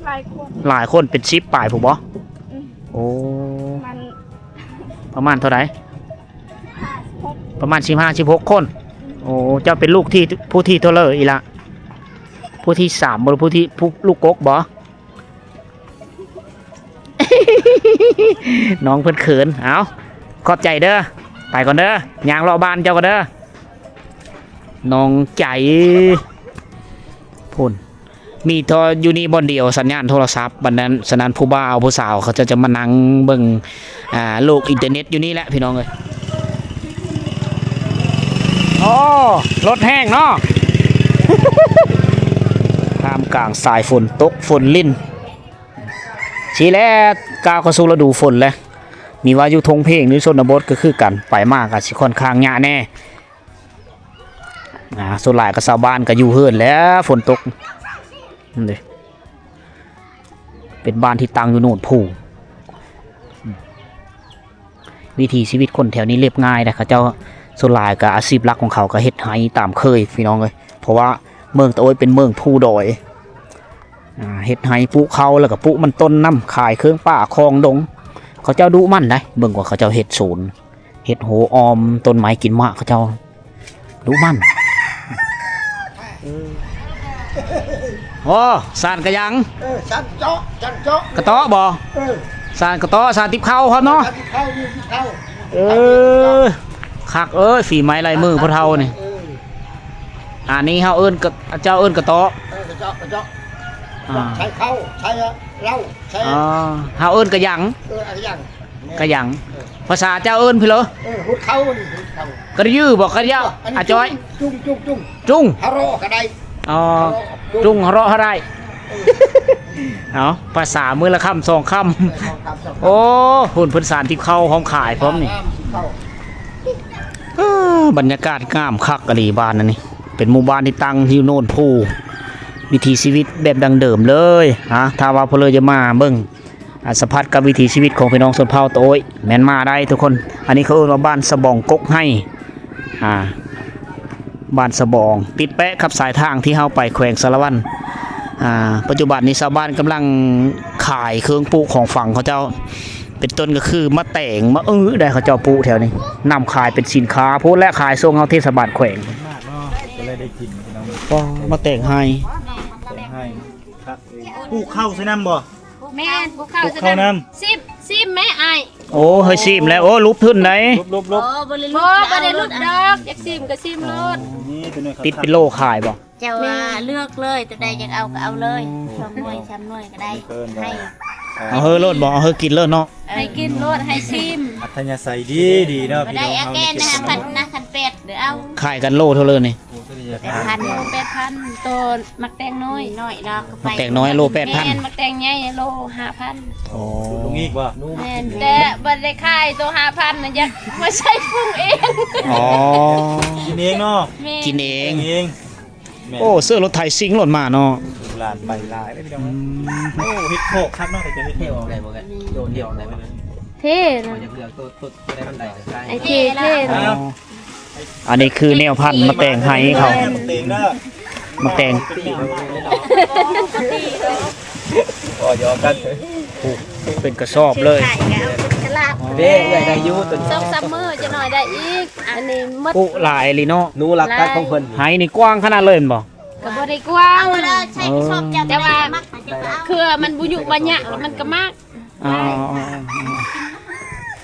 ຫຼາຍຄົນ ຫຼາຍຄົນ ເປັນສິບປາຍພຸ້ນບໍ່? ອືມ ໂອ້ ປະມານ ປະມານເທົ່າໃດ? ປະມານສິບຫ້າ ສິບຫົກຄົນ. ໂອ້ ເຈົ້າເປັນລູກທີ່ ຜູ້ທີ່ເທົ່າເລີອີ່ຫຼະ? ຜູ້ທີ່ສາມບໍ່ ຫຼືຜູ້ທີ່ ຜູ້ ລູກກົກບໍ່? ນ້ອງເພິ່ນເຂີນ. ເອົາ ຂອບໃຈເດີ ໄປກ່ອນເດີ ຍ່າງເລາະບ້ານເຈົ້າກ່ອນເດີ ນ້ອງໃຈ. ພຸ້ນ ມີເທົ່າຢູ່ນີ້ບ່ອນດຽວສັນຍານໂທລະສັບ ບັດນັ້ນ ສະນັ້ນຜູ້ບ່າວຜູ້ສາວເຂົາເຈົ້າຈະມານັ່ງເບິ່ງ ອ່າ ໂລກອິນເຕີເນັດຢູ່ນີ້ແຫຼະ ພີ່ນ້ອງເອີຍ. ໂອ້ ລົດແຫ້ງເນາະ ທ່າມກາງສາຍຝົນຕົກຝົນລິນ. ຊີ້ແຫຼະ ກ້າວເຂົ້າສູ່ລະດູຝົນແລ້ວ. ມີວ່າຢູ່ທົ່ງເພງ ຢູ່ຊົນນະບົດກໍຄືກັນ ໄປມາກໍຊິຂ້ອນຂ້າງຍາກແດ່. ອ່າ ສ່ວນຫຼາຍກໍຊາວບ້ານກໍຢູ່ເຮືອນແຫຼະ ຝົນຕົກ. ນີ້ເດ້ ເປັນບ້ານທີ່ຕັ້ງຢູ່ໂນນພູ. ວິຖີຊີວິດຄົນແຖວນີ້ລຽບງ່າຍນະ ເຂົາເຈົ້າສ່ວນຫຼາຍກໍອາຊີບຫຼັກຂອງເຂົາກໍເຮັດໄຮ່ຕາມເຄີຍ ພີ່ນ້ອງເອີຍ. ເພາະວ່າເມືອງຕາໂອ້ຍເປັນເມືອງພູດອຍ ອ່າ ເຮັດໄຮ່ປູກເຂົ້າ ແລ້ວກໍປູກມັນຕົ້ນນຳ ຂາຍເຄື່ອງປ່າຂອງດົງ. ເຂົາເຈົ້າດຸໝັ່ນໄດ໋ ເບິ່ງວ່າເຂົາເຈົ້າເຮັດສວນ ເຮັດໂຮອ້ອມຕົ້ນໄມ້ກິນໝາກ ເຂົາເຈົ້າດຸໝັ່ນ. ໂອ້ ສານກະຫຍັງ? ເອີ ສານເຈາະ ສານເຈາະ ກະເຕາະບໍ່? ເອີ. ສານກະເຕາະ ສານຕິບເຂົ້າພ້ອມເນາະ. ເຂົ້າຢູ່ທີ່ເຂົ້າ. ເອີ ຄັກເອີຍ ຝີໄມ້ລາຍມືຜູ້ເຖົ້ານີ້. ເອີ ອັນນີ້ເຮົາເອີ້ນກະ ເຈົ້າເອີ້ນກະເຕາະ. ເອີ ກະເຕາະ ກະເຕາະ. ອ່າ ໃສ່ເຂົ້າ ໃສ່ເຫຼົ້າ ໃສ່ ອໍ ເຮົາເອີ້ນກະຫຍັງ. ເອີ ກະຫຍັງ ກະຫຍັງ. ເອີ ພາສາເຈົ້າເອີ້ນພີ້ເລີ? ເອີ ຫຸດເຂົ້ານີ້ ຫຸດເຂົ້າ. ກະຍືບໍ ກະຢາ ອາຈ້ອຍ? ຈຸງ ຈຸງ ຈຸງ ຈຸງ ຫະເຣາະກະໄດ້. ອໍ ຈຸງ ຫະເຣາະຫະໄດ້. ເອີ ເອົາ ພາສາມື້ລະຄຳສອງຄຳ. ເອີ ສອງຄຳ ສອງຄຳ. ໂອ້ ພຸ້ນເພິ່ນສານຕິບເຂົ້າ ພ້ອມຂາຍພ້ອມນີ້. ເອີ ບັນຍາກາດງາມຄັກອີ່ຫຼີບ້ານອັນນີ້. ເປັນໝູ່ບ້ານທີ່ຕັ້ງຢູ່ໂນນພູ ວິຖີຊີວິດແບບດັ້ງເດີມເລີຍ. ຫາ ຖ້າວ່າຜູ້ເລີຢາກມາເບິ່ງ ອ່າ ສຳຜັດກັບວິຖີຊີວິດຂອງພີ່ນ້ອງຊົນເຜົ່າຕະໂອ້ຍ ແມ່ນມາໄດ້ທຸກຄົນ. ອັນນີ້ເຂົາເອີ້ນວ່າບ້ານສະບອງກົກໄຮ ອ່າ ບ້ານສະບອງ ຕິດແປະກັບສາຍທາງທີ່ເຮົາໄປແຂວງສາລະວັນ. ອ່າ ປັດຈຸບັນນີ້ຊາວບ້ານກຳລັງຂາຍເຄື່ອງປູຂອງຝັງເຂົາເຈົ້າ ເປັນຕົ້ນກໍຄືໝາກແຕງ ໝາກອຶໄດ໋ ເຂົາເຈົ້າປູແຖວນີ້ ນຳຂາຍເປັນສິນຄ້າພຸ້ນ ແລະ ຂາຍສົ່ງເອົາເທດສະບານແຂວງ. ໂອ້ ໝາກແຕງໄຮ. ແຕງໄຮ. ປູເຂົ້າໃສ່ນຳບໍ່? ແມ່ນ ປູເຂົ້າ ປູເຂົ້ານຳ. ຊິມ ຊິມແມ່ອ້າຍ. ໂອ້ ເຮີຍ ຊິມແລ້ວ. ໂອ້ ຫຼຸບທຶນໄດ໋. ຫຼຸບ ຫຼຸບ ຫຼຸບ. ບໍ່ ບໍ່ໄດ້ຫຼຸບ. ບໍ່ ບໍ່ໄດ້ຫຼຸບດອກ ຢາກຊິມກໍຊິມໂລດ. ອໍ ນີ້ຕົວໜ້ອຍ ຕິດເປັນໂລຂາຍບໍ່? ເຈົ້າວ່າເລືອກເລີຍ ຕົວໃດຢາກເອົາກໍເອົາເລີຍ. ອໍ ສອງໜ່ວຍ ສາມໜ່ວຍກໍໄດ້. ເອົາເຮີໂລດບໍ່? ເອົາເຮີກິນເລີຍເນາະ. ເອີ ໃຫ້ກິນໂລດ ໃຫ້ຊິມ. ອັດທະຍາໄສດີໆເນາະ ພີ່ນ້ອງເຮົາ. ແມ່ນ ຄັນແປດເດີເອົາ. ຂາຍກັນໂລເທົ່າເລີນີ້? ແປດພັນ. ແປດພັນ. ໂຕໝາກແຕງນ້ອຍ ນ້ອຍດອກ. ໝາກແຕງນ້ອຍໂລແປດພັນ. ແມ່ນ ໝາກແຕງໃຫຍ່ໂລຫ້າພັນ. ອໍ ປຸງອີກບໍ່? ແມ່ນ ແຕ່ບໍ່ໄດ້ຂາຍໂຕຫ້າພັນນະ ຢາກມາໃສ່ປຸງເອງ. ອໍ ກິນເອງເນາະ. ແມ່ນ ກິນເອງ ກິນເອງ. ແມ່ນ. ໂອ້ ເຊື້ອລົດໄຖຊິງລົດມາເນາະ. ຫຼານໄປຫຼາຍເດ້ພີ່ນ້ອງ. ອືມ ໂອ້ ເຮັດໂຄກຄັກເນາະ ເຂົາເຮັດ. ເທອອກໄດ້ບໍ່? ໂດດເທອອກໄດ້ບໍ່? ເທນະ. ຢາກເລືອກໂຕ ໂຕ ໂຕໃດມັນໄດ້ກໍໃສ່. ໄອ້ເທ ເທນະ. ອໍ ອັນນີ້ຄືແນວພັນໝາກແຕງໄຮເຂົາ. ໝາກແຕງ ກໍຢອກກັນ. ໂອ້ ເປັນກະສອບເລີຍ. ເດ້ ເອື້ອຍໄດ້ຢູ່ຕົວນີ້. ສອງສາມມື້ຈະໜ້ອຍໄດ້ອີກ. ອັນນີ້ໝົດ. ໂອ້ ຫຼາຍອີ່ຫຼີເນາະ. ໜູລັກກັດຂອງເພິ່ນ. ໄຮນີ້ກວ້າງຂະໜາດເລີຍແມ່ນບໍ່? ກໍບໍ່ໄດ້ກວ້າງ. ເອົາລະໃສ່ກະສອບ. ເອີ ແຕ່ວ່າເຄືອມັນບໍ່ຍຸບະຍະ ມັນກໍມັກ. ອໍ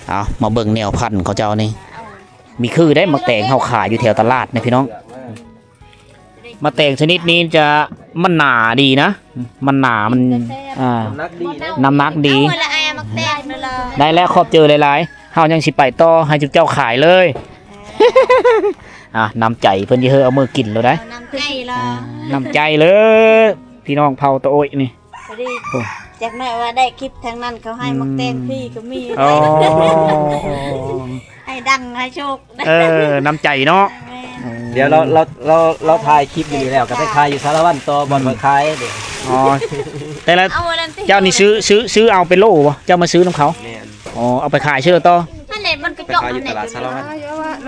ເອົາ ມາເບິ່ງແນວພັນເຂົາເຈົ້ານີ້. ມີຄືໄດ້ໝາກແຕງເຮົາຂາຍຢູ່ແຖວຕະຫຼາດນີ້ພີ່ນ້ອງ. ໝາກແຕງຊະນິດນີ້ຈະ ມັນໜາດີນະ ມັນໜາ ມັນ ອ່າ ນ້ຳໜັກດີ. ເອົາລະອ້າຍໝາກແຕງເດີ. ໄດ້ແລ້ວ ຂອບໃຈຫຼາຍໆ. ເຮົາຍັງຊິໄປຕໍ່ ໃຫ້ຈຸເຈົ້າຂາຍເລີຍ. ອ່າ ນ້ຳໃຈເພິ່ນຊິເຮີເອົາມືກິນໂລດໄດ໋. ນ້ຳໃຈເລີຍ ອ່າ ນ້ຳໃຈເລີຍ ພີ່ນ້ອງເຜົ່າຕະໂອ້ຍນີ້. ພໍດີ ໂອ້ ຈັກໜ້ອຍວ່າໄດ້ຄລິບທາງນັ້ນ ເຂົາໃຫ້ໝາກແຕງຟຣີກໍມີ. ອໍ ໃຫ້ດັງໃຫ້ໂຊກ. ເອີ ນ້ຳໃຈເນາະ. ແມ່ນ. ເອີ ດຽວລາວ ລາວ ລາວ ລາວຖ່າຍຄລິບຢູ່ນີ້ແລ້ວ ກໍໄປຖ່າຍຢູ່ສາລະວັນຕໍ່ ບ່ອນເພິ່ນຂາຍເດ້. ອໍ ແຕ່ລະ ເຈົ້ານີ້ຊື້ ຊື້ ຊື້ເອົາເປັນໂລບໍ່? ເຈົ້າມາຊື້ນຳເຂົາ? ແມ່ນ. ອໍ ເອົາໄປຂາຍເຊີຕໍ່. ຫັ້ນແຫຼະ ມັນກະຈອກ ໄປຂາຍຢູ່ຕະຫຼາດສາລະວັນ.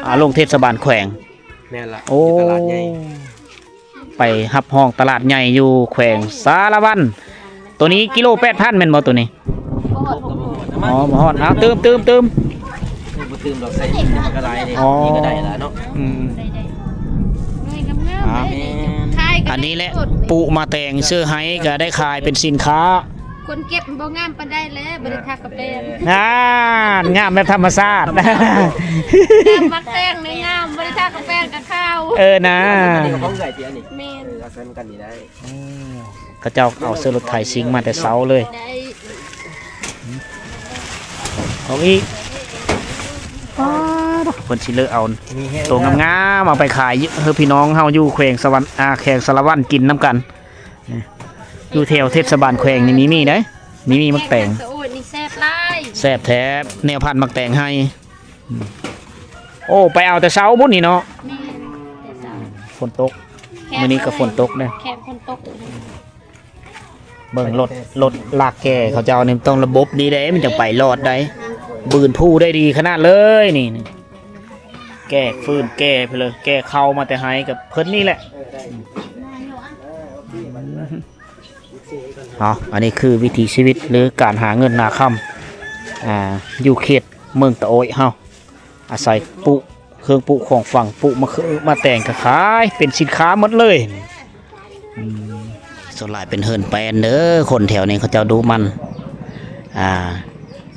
ອ່າ ລົງເທດສະບານແຂວງ. ແມ່ນລະ. ໂອ້ ຢູ່ຕະຫຼາດໃຫຍ່. ໄປຮັບຮອງຕະຫຼາດໃຫຍ່ຢູ່ແຂວງສາລະວັນ. ໂຕນີ້ກິໂລແປດພັນແມ່ນບໍ່ໂຕນີ້? ບໍ່ຮອດ. ອໍ ບໍ່ຮອດ. ເອົາ ຕື່ມ ຕື່ມ ຕື່ມ. ບໍ່ຕື່ມດອກ ໃສ່ນີ້ມັນກໍຫຼາຍເດ້. ອໍ ນີ້ກໍໄດ້ລະເນາະ. ອືມ ໄດ້ໆ ໜ່ວຍງາມໆ. ອ່າ ເດ້ ແມ່ນ. ອັນນີ້ແຫຼະ ປູໝາກແຕງເຊື້ອໄຮກໍໄດ້ຂາຍເປັນສິນຄ້າ. ຄົນເກັບບໍ່ງາມປານໃດແຫຼະ ບໍ່ໄດ້ທາກະແປງ. ນັ້ນ ງາມແບບທຳມະຊາດ. ງາມໝາກແຕງນີ້ງາມ ບໍ່ໄດ້ທາກະແປງກະຂາວ. ເອີ ນະ. ອັນນີ້ຂອງເອື້ອຍຕິ ອັນນີ້? ແມ່ນ. ເອີ ເອົາໃສ່ນຳກັນນີ້ໄດ້. ໂອ້ ເຂົາເຈົ້າເອົາເຊື້ອລົດໄຖຊິງມາແຕ່ເຊົ້າເລີຍ. ໄດ້. ເອົາອີກ. ປ້າດ ເພິ່ນຊິເລີກເອົາໂຕງາມໆ ເອົາໄປຂາຍໃຫ້ພີ່ນ້ອງເຮົາຢູ່ແຂວງສະຫວັນ ອ່າ ແຂວງສາລະວັນກິນນຳກັນ. ຢູ່ແຖວເທດສະບານແຂວງນີ້ມີ ມີໄດ໋ ມີ ມີໝາກແຕງ. ໂອ້ຍ ນີ້ແຊບຫຼາຍ. ແຊບແທ້ ແນວພັນໝາກແຕງໄຮ. ອືມ ໂອ້ ໄປເອົາແຕ່ເຊົ້າພຸ້ນນີ້ເນາະ. ແມ່ນ ແຕ່ເຊົ້າ. ຝົນຕົກ. ແຂກ ມື້ນີ້ກໍຝົນຕົກເດ້. ແຂກຝົນຕົກ. ເບິ່ງລົດ ລົດລາກແກ່ເຂົາເຈົ້ານີ້ຕ້ອງລະບົບດີເດ້ ມັນຈັ່ງໄປລອດໄດ້. ບືນພູໄດ້ດີຂະໜາດເລີຍນີ້. ແກ່ຟືນແກ່ໄປເລີຍ ແກ່ເຂົ້າມາແຕ່ໄຮ່ກັບເພິ່ນນີ້ແຫຼະ. ເອົາ ອັນນີ້ຄືວິຖີຊີວິດ ຫຼື ການຫາເງິນຫາຄຳ ອ່າ ຢູ່ເຂດເມືອງຕະໂອ້ຍເຮົາ ອາໄສປູກເຄື່ອງປູກຂອງຝັງ ປູກໝາກເຂືອໝາກແຕງກໍຂາຍເປັນສິນຄ້າໝົດເລີຍ. ອືມ ສ່ວນຫຼາຍເປັນເຮືອນແປ້ນເດີ ຄົນແຖວນີ້ເຂົາເຈົ້າດຸໝັ່ນ ອ່າ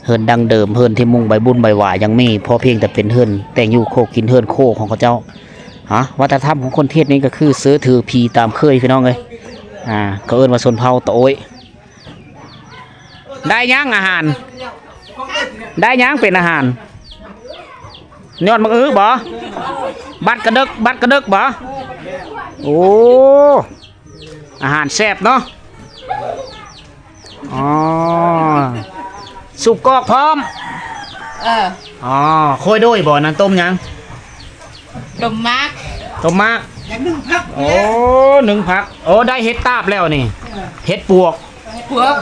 ເຮືອນດັ້ງເດີມ ເຮືອນທີ່ມຸງໃບບຸນໃບຫວາຍັງມີ ພໍພຽງແຕ່ເປັນເຮືອນແຕ່ງຢູ່ໂຄກິນ ເຮືອນໂຄຂອງເຂົາເຈົ້າ. ຮະ ວັດທະນະທຳຂອງຄົນເຂດນີ້ກໍຄືເສືອຖືຜີຕາມເຄີຍ ພີ່ນ້ອງເອີຍ. ອ່າ ເຂົາເອີ້ນວ່າຊົນເຜົ່າຕາໂອ້ຍ. ໄດ້ຫຍັງອາຫານ? ໄດ້ຫຍັງເປັນອາຫານ? ຍອດໝາກອຶບໍ? ບັດກະເດິກ ບັດກະເດິກບໍ? ໂອ້ ອາຫານແຊບເນາະ. ອໍ ສູບກອກພ້ອມ. ເອີ ອໍ ໂຄຍໂດຍບໍ? ນັ້ນຕົ້ມຫຍັງ? ຕົ້ມໝາກ ຕົ້ມໝາກ ຢາກໜຶ້ງຜັກ. ໂອ້ ໜຶ້ງຜັກ. ໂອ້ ໄດ້ເຫັດຕາບແລ້ວນີ້. ເອີ ເຫັດປວກ ປວກ.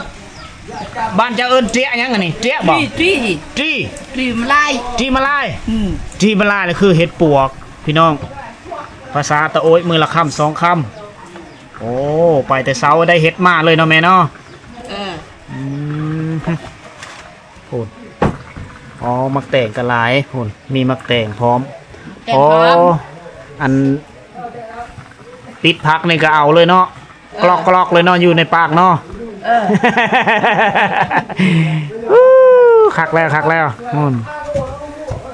ບ້ານເຈົ້າເອີ້ນເຈຍຫຍັງອັນນີ້? ເຈຍບໍ? ຕີ ຕີ ຕີ ຕີມະລາຍ ຕີມະລາຍ. ອືມ ຕີມະລາຍລະຄືເຫັດປວກ ພີ່ນ້ອງ. ພາສາຕາໂອ້ຍ ມື້ລະຄຳສອງຄຳ. ໂອ້ ໄປແຕ່ເຊົ້າໄດ້ເຫັດມາເລີຍເນາະແມ່ເນາະ. ເອີ ອືມ ພຸ້ນ ອໍ ໝາກແຕງກໍຫຼາຍ ພຸ້ນ ມີໝາກແຕງພ້ອມ. ແຕງພ້ອມ. ອໍ ອັນ ປິດຜັກນີ້ກໍເອົາເລີຍເນາະ. ເອີ ກລອກໆເລີຍເນາະ ຢູ່ໃນປາກເນາະ. ເອີ ອູ້ ຄັກແລ້ວ ຄັກແລ້ວ ພຸ້ນ.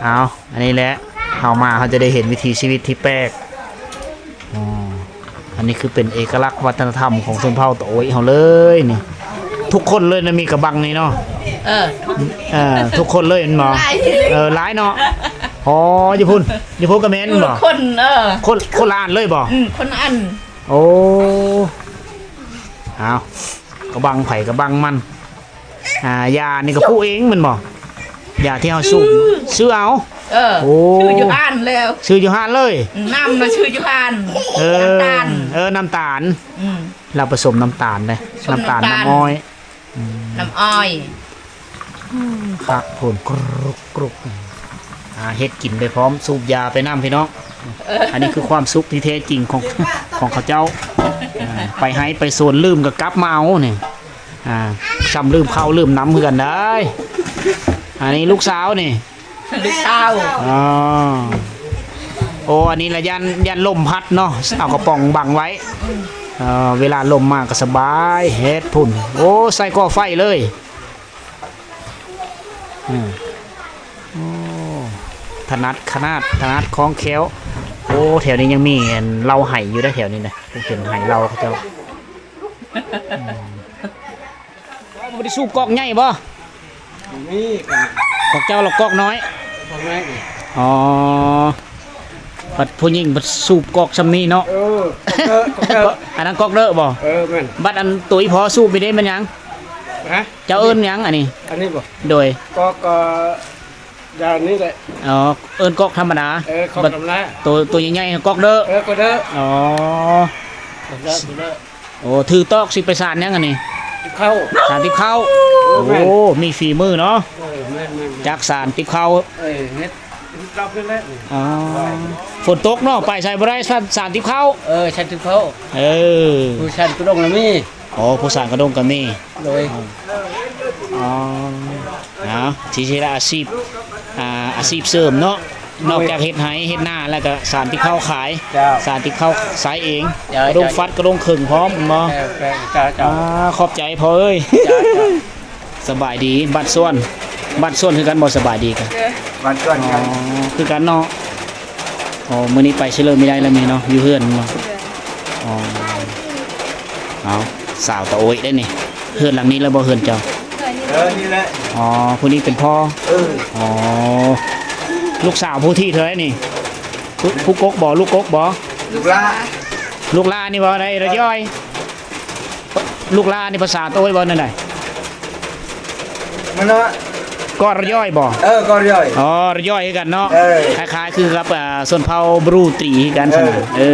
ເອົາ ອັນນີ້ແຫຼະ ເຮົາມາ ເຮົາຈະໄດ້ເຫັນວິຖີຊີວິດທີ່ແປກ. ອໍ ອັນນີ້ຄືເປັນເອກະລັກວັດທະນະທຳຂອງຊົນເຜົ່າຕາໂອ້ຍເຮົາເລີຍນີ້. ທຸກຄົນເລີຍນະ ມີກະບັງນີ້ເນາະ. ເອີ ເອີ ທຸກຄົນເລີຍແມ່ນບໍ່? ຫຼາຍ ເອີ ຫຼາຍເນາະ. ອໍ ຢູ່ພຸ້ນ ຢູ່ພຸ້ນກໍແມ່ນແມ່ນບໍ່? ຄົນ ເອີ ຄົນ ຄົນລະອັນເລີຍບໍ່? ອືມ ຄົນລະອັນ. ໂອ້ ເອົາ ກະບັງໃຜກະບັງມັນ. ອ່າ ຢານີ້ກໍປູກເອງແມ່ນບໍ່? ຢາທີ່ເຮົາສູບ ຊື້ ຊື້ເອົາ. ເອີ ໂອ້ ຊື້ຢູ່ຮ້ານແລ້ວ ຊື້ຢູ່ຮ້ານເລີຍ. ອືມ ນ້ຳນະຊື້ຢູ່ຮ້ານ. ເອີ ນ້ຳຕານ ເອີ ນ້ຳຕານ. ອືມ ລາວປະສົມນ້ຳຕານເດ້ ປະສົມນ້ຳຕານ ນ້ຳຕານ ນ້ຳອ້ອຍ. ອືມ ນ້ຳອ້ອຍ. ຄັກໂພດ ກຣຸກໆ. ອ່າ ເຮັດກິນໄປພ້ອມ ສູບຢາໄປນຳ ພີ່ນ້ອງ. ເອີ ອັນນີ້ຄືຄວາມສຸກທີ່ແທ້ຈິງຂອງ ຂອງເຂົາເຈົ້າ. ອ່າ ໄປໄຮ່ໄປສວນ ລືມກໍກັບມາເອົານີ້. ອ່າ ຊ່ຳລືມເຂົ້າລືມນ້ຳຄືກັນໄດ໋. ອັນນີ້ລູກສາວນີ້ ລູກສາວ. ອໍ ໂອ້ ອັນນີ້ລະຢ້ານ ຢ້ານລົມພັດເນາະ ເອົາກະປ໋ອງບັງໄວ້. ເອີ ເວລາລົມມາກໍສະບາຍ ເຮັດພຸ້ນ. ໂອ້ ໃສ່ກໍ່ໄຟເລີຍ. ອືມ ໂອ້ ຖະໜັດຂະໜາດ ຖະໜັດຄ່ອງແຄ້ວ. ໂອ້ ແຖວນີ້ຍັງມີອັນເລົ້າໄຮ່ຢູ່ເດ້ ແຖວນີ້ນະ ເຫັນໄຮ່ເລົ້າເຂົາເຈົ້າ. ອືມ ບໍ່ໄດ້ສູບກອກໃຫຍ່ບໍ່? ບໍ່ມີ. ຂອງເຈົ້າລະກອກນ້ອຍ. ກອກນ້ອຍ. ອໍ ບັດຜູ້ຍິງບັດສູບກອກຊ່ຳນີ້ເນາະ. ເອີ ກອກເດີ ກອກເດີ. ອັນນັ້ນກອກເດີບໍ່? ເອີ ແມ່ນ. ບັດອັນໂຕອີ່ພໍ່ສູບນີ້ເດ້ ແມ່ນຫຍັງ? ຮະ? ເຈົ້າເອີ້ນຫຍັງອັນນີ້? ອັນນີ້ບໍ່? ໂດຍ ກອກ ເອີ ຢ່າງນີ້ແຫຼະ. ອໍ ເອີ້ນກອກທຳມະດາ. ເອີ ກອກທຳມະດາ. ໂຕ ໂຕໃຫຍ່ໆ ກອກເດີ. ເອີ ກອກເດີ. ອໍ ກອກເດີ ກອກເດີ. ໂອ້ ຖືຕອກຊິໄປສານຫຍັງອັນນີ້? ຕິບເຂົ້າ. ສານຕິບເຂົ້າ. ໂອ້ ແມ່ນ. ໂອ້ ມີຝີມືເນາະ. ເອີ ແມ່ນໆໆ. ຈັກສານຕິບເຂົ້າ. ເອີ ເຮັດ ເຮັດລອບນີ້ແຫຼະ. ອໍ ຝົນຕົກເນາະ ໄປໃສບໍ່ໄດ້ ສານ ສານຕິບເຂົ້າ. ເອີ ສານຕິບເຂົ້າ. ເອີ ຜູ້ສານກະດົງລະມີ. ອໍ ຜູ້ສານກະດົງກໍມີ. ໂດຍ. ອໍ ເອົາ ທີ່ຊິໄດ້ອາຊີບ ອ່າ ອາຊີບເສີມເນາະ. ໂດຍ. ນອກຈາກເຮັດໄຮ່ເຮັດນາແລ້ວກໍສານຕິບເຂົ້າຂາຍ. ເຈົ້າ. ສານຕິບເຂົ້າຂາຍເອງ. ເຈົ້າ. ກະດົງຟັດກະດົງເຄິ່ງພ້ອມແມ່ນບໍ່? ເຈົ້າ ເຈົ້າ ເຈົ້າ. ອ່າ ຂອບໃຈພໍ່ເອີຍ. ເຈົ້າ ເຈົ້າ. ສະບາຍດີ ບ້ານສວນ ບ້ານສວນຄືກັນບໍ່? ສະບາຍດີກັນ ບ້ານສວນກັນ. ອໍ ຄືກັນເນາະ. ອໍ ມື້ນີ້ໄປໃສເລີຍ ມີໄດ້ແລ້ວແມ່ເນາະ ຢູ່ເຮືອນເນາະ. ອໍ ເອົາ ສາວຕາໂອ້ຍໄດ໋ນີ້. ເຮືອນຫຼັງນີ້ແລ້ວບໍ່ ເຮືອນເຈົ້າ? ເອີ ນີ້ແຫຼະ. ອໍ ຜູ້ນີ້ເປັນພໍ່. ເອີ ອໍ ລູກສາວຜູ້ທີເທົ່າໃດນີ້? ຜູ້ ຜູ້ກົກບໍ່? ລູກກົກບໍ່? ລູກຫຼ້າ. ລູກຫຼ້ານີ້ບໍ່ໄດ້ລະຍ້ອຍ. ລູກຫຼ້ານີ້ພາສາໂຕ້ຍເວົ້າແນວໃດ? ມັນວ່າ ກໍລະຍ້ອຍບໍ່? ເອີ ກໍລະຍ້ອຍ. ອໍ ລະຍ້ອຍຄືກັນເນາະ. ເອີ ຄ້າຍໆຄືກັບ ອ່າ ຊົນເຜົ່າບຣູຕີຄືກັນ. ເອີ ຊັ້ນນະ. ເອີ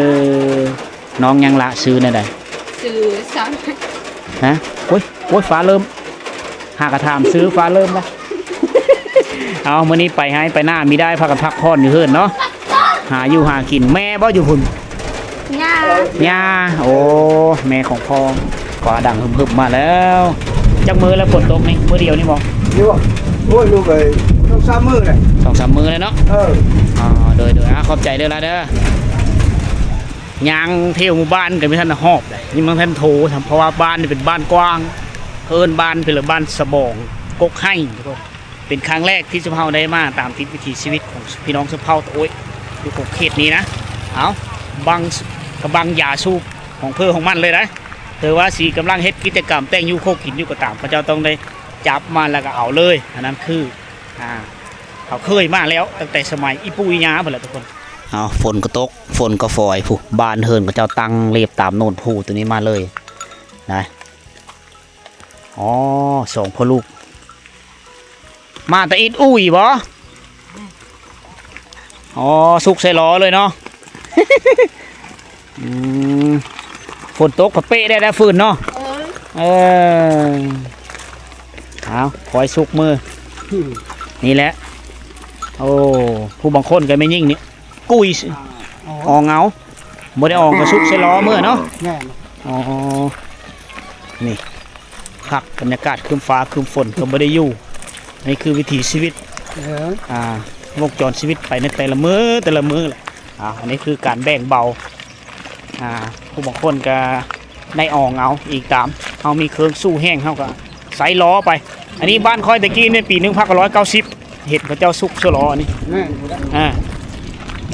ນ້ອງຫຍັງລະ? ຊື່ແນວໃດ? ຊື່ສັງ. ຮະ? ໂອ້ຍ ໂອ້ຍ ຟ້າເລີ່ມ. ຫາກະຖາມຊື່ຟ້າເລີ່ມລະ. ເອົາ ມື້ນີ້ໄປໄຮ່ໄປນາ ມີໄດ້ພາກັນພັກຜ່ອນຢູ່ເຮືອນເນາະ ຫາຢູ່ຫາກິນ. ແມ່ບໍ່ຢູ່ພຸ້ນ? ຍ່າ. ຍ່າ. ໂອ້ ແມ່ຂອງພໍ່. ຟ້າດັງຮຶບໆມາແລ້ວ. ຈັກມື້ແລ້ວຝົນຕົກນີ້? ມື້ດຽວນີ້ບໍ່? ນີ້ບໍ່? ໂອ້ຍ ລູກເອີຍ ສອງສາມມື້ແຫຼະ. ສອງສາມມື້ແລ້ວເນາະ. ເອີ ອໍ ໂດຍໆ ອາ ຂອບໃຈເດີລະເດີ. ຍ່າງທ່ຽວໝູ່ບ້ານກໍບໍ່ທັນຮອບເດ ຍັງບໍ່ທັນໂທຊ້ຳ ເພາະວ່າບ້ານນີ້ເປັນບ້ານກວ້າງ ເອີ້ນບ້ານເປັນລະ ບ້ານສະບອງ ກົກໄຮ່ ທຸກຄົນ. ເປັນຄັ້ງແລກທີ່ຊຸມເຮົາໄດ້ມາຕາມຕິດວິຖີຊີວິດຂອງພີ່ນ້ອງຊົນເຜົ່າຕະໂອ້ຍ ຢູ່ຂົງເຂດນີ້ນະ. ເອົາ ບັງ ກະບັງຢາສູບຂອງເພິ່ນຂອງມັນເລີຍນະ. ເຖິງວ່າຊິກຳລັງເຮັດກິດຈະກຳແຕ່ງຢູ່ຄົວກິນຢູ່ກໍຕາມ, ເຂົາເຈົ້າຕ້ອງໄດ້ຈັບມາແລ້ວກໍເອົາເລີຍ. ອັນນັ້ນຄື ອ່າ ເຂົາເຄີຍມາແລ້ວຕັ້ງແຕ່ສະໄໝອີ່ປູ່ອີ່ຍ່າພຸ້ນແຫຼະທຸກຄົນ. ເອົາ ຝົນກໍຕົກ ຝົນກໍຝອຍພຸ້ນ, ບ້ານເຮືອນເຂົາເຈົ້າຕັ້ງລຽບຕາມໂນນພູຕົວນີ້ມາເລີຍນະ. ອໍ ສອງພໍ່ລູກ ມາແຕ່ອິດອຸ້ຍບໍ? ອໍ ສຸກໃສ່ລໍ້ເລີຍເນາະ. ອືມ ຝົນຕົກກະເປະໄດ້ແລ້ວຝືນເນາະ. ເອີ ເອີ ເອົາ ຄອຍສຸກມື ອືມ ນີ້ແຫຼະ. ໂອ້ ຜູ້ບາງຄົນກໍແມ່ນຍິງນີ້ ກຸຍ ອໍ ອອງເອົາ ບໍ່ໄດ້ອອງກໍສຸກໃສ່ລໍ້ເມືອເນາະ. ແມ່ນ ອໍ ນີ້ ຄັກ ບັນຍາກາດຄຶ້ມຟ້າຄຶ້ມຝົນກໍບໍ່ໄດ້ຢູ່. ອັນນີ້ຄືວິຖີຊີວິດ ເອີ ອ່າ ວົງຈອນຊີວິດໄປໃນແຕ່ລະມື້ແຕ່ລະມື້ແຫຼະ. ອ່າ ອັນນີ້ຄືການແບ່ງເບົາ. ອ່າ ຜູ້ບາງຄົນກໍໄດ້ອອງເອົາອີກຕາມ. ເຮົາມີເຄື່ອງສູ້ແຫ້ງ ເຮົາກໍໃສ່ລໍ້ໄປ. ອັນນີ້ບ້ານຂ້ອຍແຕ່ກີ້ໃນປີໜຶ່ງພັນເກົ້າຮ້ອຍເກົ້າສິບ ເຫັນເຂົາເຈົ້າສຸກໃສ່ລໍ້ນີ້. ແມ່ນ ອ່າ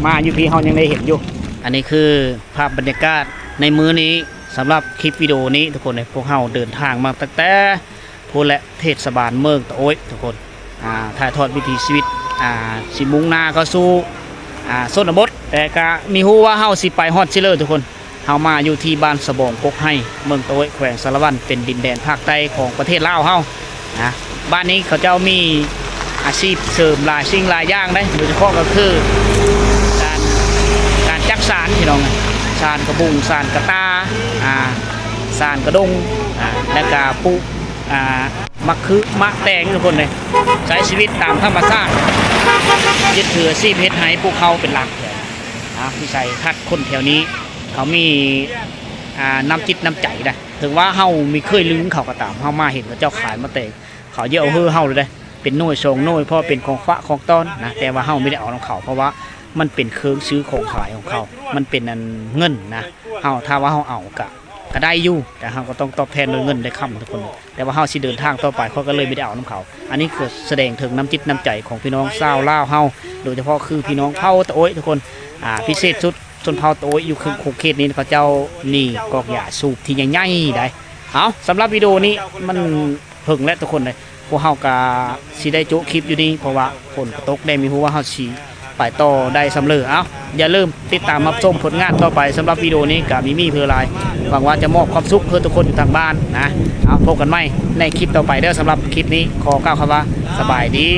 ມາຢູ່ພີ້ເຮົາຍັງໄດ້ເຫັນຢູ່. ອັນນີ້ຄືພາບບັນຍາກາດໃນມື້ນີ້. ສຳລັບຄລິບວິດີໂອນີ້ທຸກຄົນເອີຍ ພວກເຮົາເດີນທາງມາຕັ້ງແຕ່ພຸ້ນແຫຼະ ເທດສະບານເມືອງຕະໂອ້ຍທຸກຄົນ. ອ່າ ຖ່າຍທອດວິຖີຊີວິດ ອ່າ ຊິມຸ່ງໜ້າເຂົ້າສູ່ ອ່າ ຊົນນະບົດ ແຕ່ກະມີຮູ້ວ່າເຮົາຊິໄປຮອດຊິເລີທຸກຄົນ. ເຮົາມາຢູ່ທີ່ບ້ານສະບອງກົກໄຮ່ ເມືອງຕະໂອ້ຍ ແຂວງສາລະວັນ ເປັນດິນແດນພາກໃຕ້ຂອງປະເທດລາວເຮົານະ. ບ້ານນີ້ເຂົາເຈົ້າມີອາຊີບເສີມຫຼາຍສິ່ງຫຼາຍຢ່າງເດ້ ໂດຍສະເພາະກໍຄືການ ການຈັກສານພີ່ນ້ອງ, ສານກະບຸງ ສານກະຕ່າ ອ່າ ສານກະດົງ ອ່າ ແລ້ວກະປູກ ອ່າ ໝາກຂືມ ໝາກແຕງທຸກຄົນເດ້. ໃຊ້ຊີວິດຕາມທຳມະຊາດ ຍຶດຖືອາຊີບເຮັດໄຮ່ປູກເຂົ້າເປັນຫຼັກ. ອ່າ ວິໄສທັດຄົນແຖວນີ້ເຂົາມີ ອ່າ ນ້ຳຈິດນ້ຳໃຈນະ. ເຖິງວ່າເຮົາມີເຄີຍລືມເຂົາກໍຕາມ, ເຮົາມາເຫັນເຂົາເຈົ້າຂາຍໝາກແຕງ ເຂົາຢາກເອົາເຮີເຮົາເລີຍເດ້ ເປັນໜ່ວຍສອງໜ່ວຍ ເພາະເປັນຂອງຝາກຂອງຕ້ອນນະ. ແຕ່ວ່າເຮົາບໍ່ໄດ້ເອົານຳເຂົາ ເພາະວ່າມັນເປັນເຄື່ອງຊື້ຂອງຂາຍຂອງເຂົາ, ມັນເປັນອັນເງິນນະ. ເຮົາ ຖ້າວ່າເຮົາເອົາກະ ກະໄດ້ຢູ່ ແຕ່ເຮົາກໍຕ້ອງຕອບແທນດ້ວຍເງິນດ້ວຍຄຳທຸກຄົນ. ແຕ່ວ່າເຮົາຊິເດີນທາງຕໍ່ໄປ ຂ້ອຍກໍເລີຍບໍ່ໄດ້ເອົານຳເຂົາ. ອັນນີ້ຄືສະແດງເຖິງນ້ຳຈິດນ້ຳໃຈຂອງພີ່ນ້ອງຊາວລາວເຮົາ ໂດຍສະເພາະຄືພີ່ນ້ອງເຜົ່າຕະໂອ້ຍທຸກຄົນ. ອ່າ ພິເສດສຸດ ຊົນເຜົ່າຕະໂອ້ຍຢູ່ເຂດຂົງເຂດນີ້ ເຂົາເຈົ້າໜີກອກຢາສູບທີ່ໃຫຍ່ໆໄດ໋. ເອົາ ສຳລັບວິດີໂອນີ້ມັນເຖິງແລ້ວທຸກຄົນເອີຍ, ພວກເຮົາກະຊິໄດ້ໂຈະຄລິບຢູ່ນີ້ ເພາະວ່າຝົນກໍຕົກແດ່ ບໍ່ຮູ້ວ່າເຮົາຊິໄປຕໍ່ໄດ້ຊ່ຳເລີ. ເອົາ ຢ່າລືມຕິດຕາມຮັບຊົມຜົນງານຕໍ່ໄປ. ສຳລັບວິດີໂອນີ້ກະມີມີເພື່ອຫຼາຍ, ຫວັງວ່າຈະມອບຄວາມສຸກເພື່ອທຸກຄົນຢູ່ທາງບ້ານນະ. ເອົາ ພົບກັນໃໝ່ໃນຄລິບຕໍ່ໄປເດີ. ສຳລັບຄລິບນີ້ຂໍກ່າວຄຳວ່າສະບາຍດີ.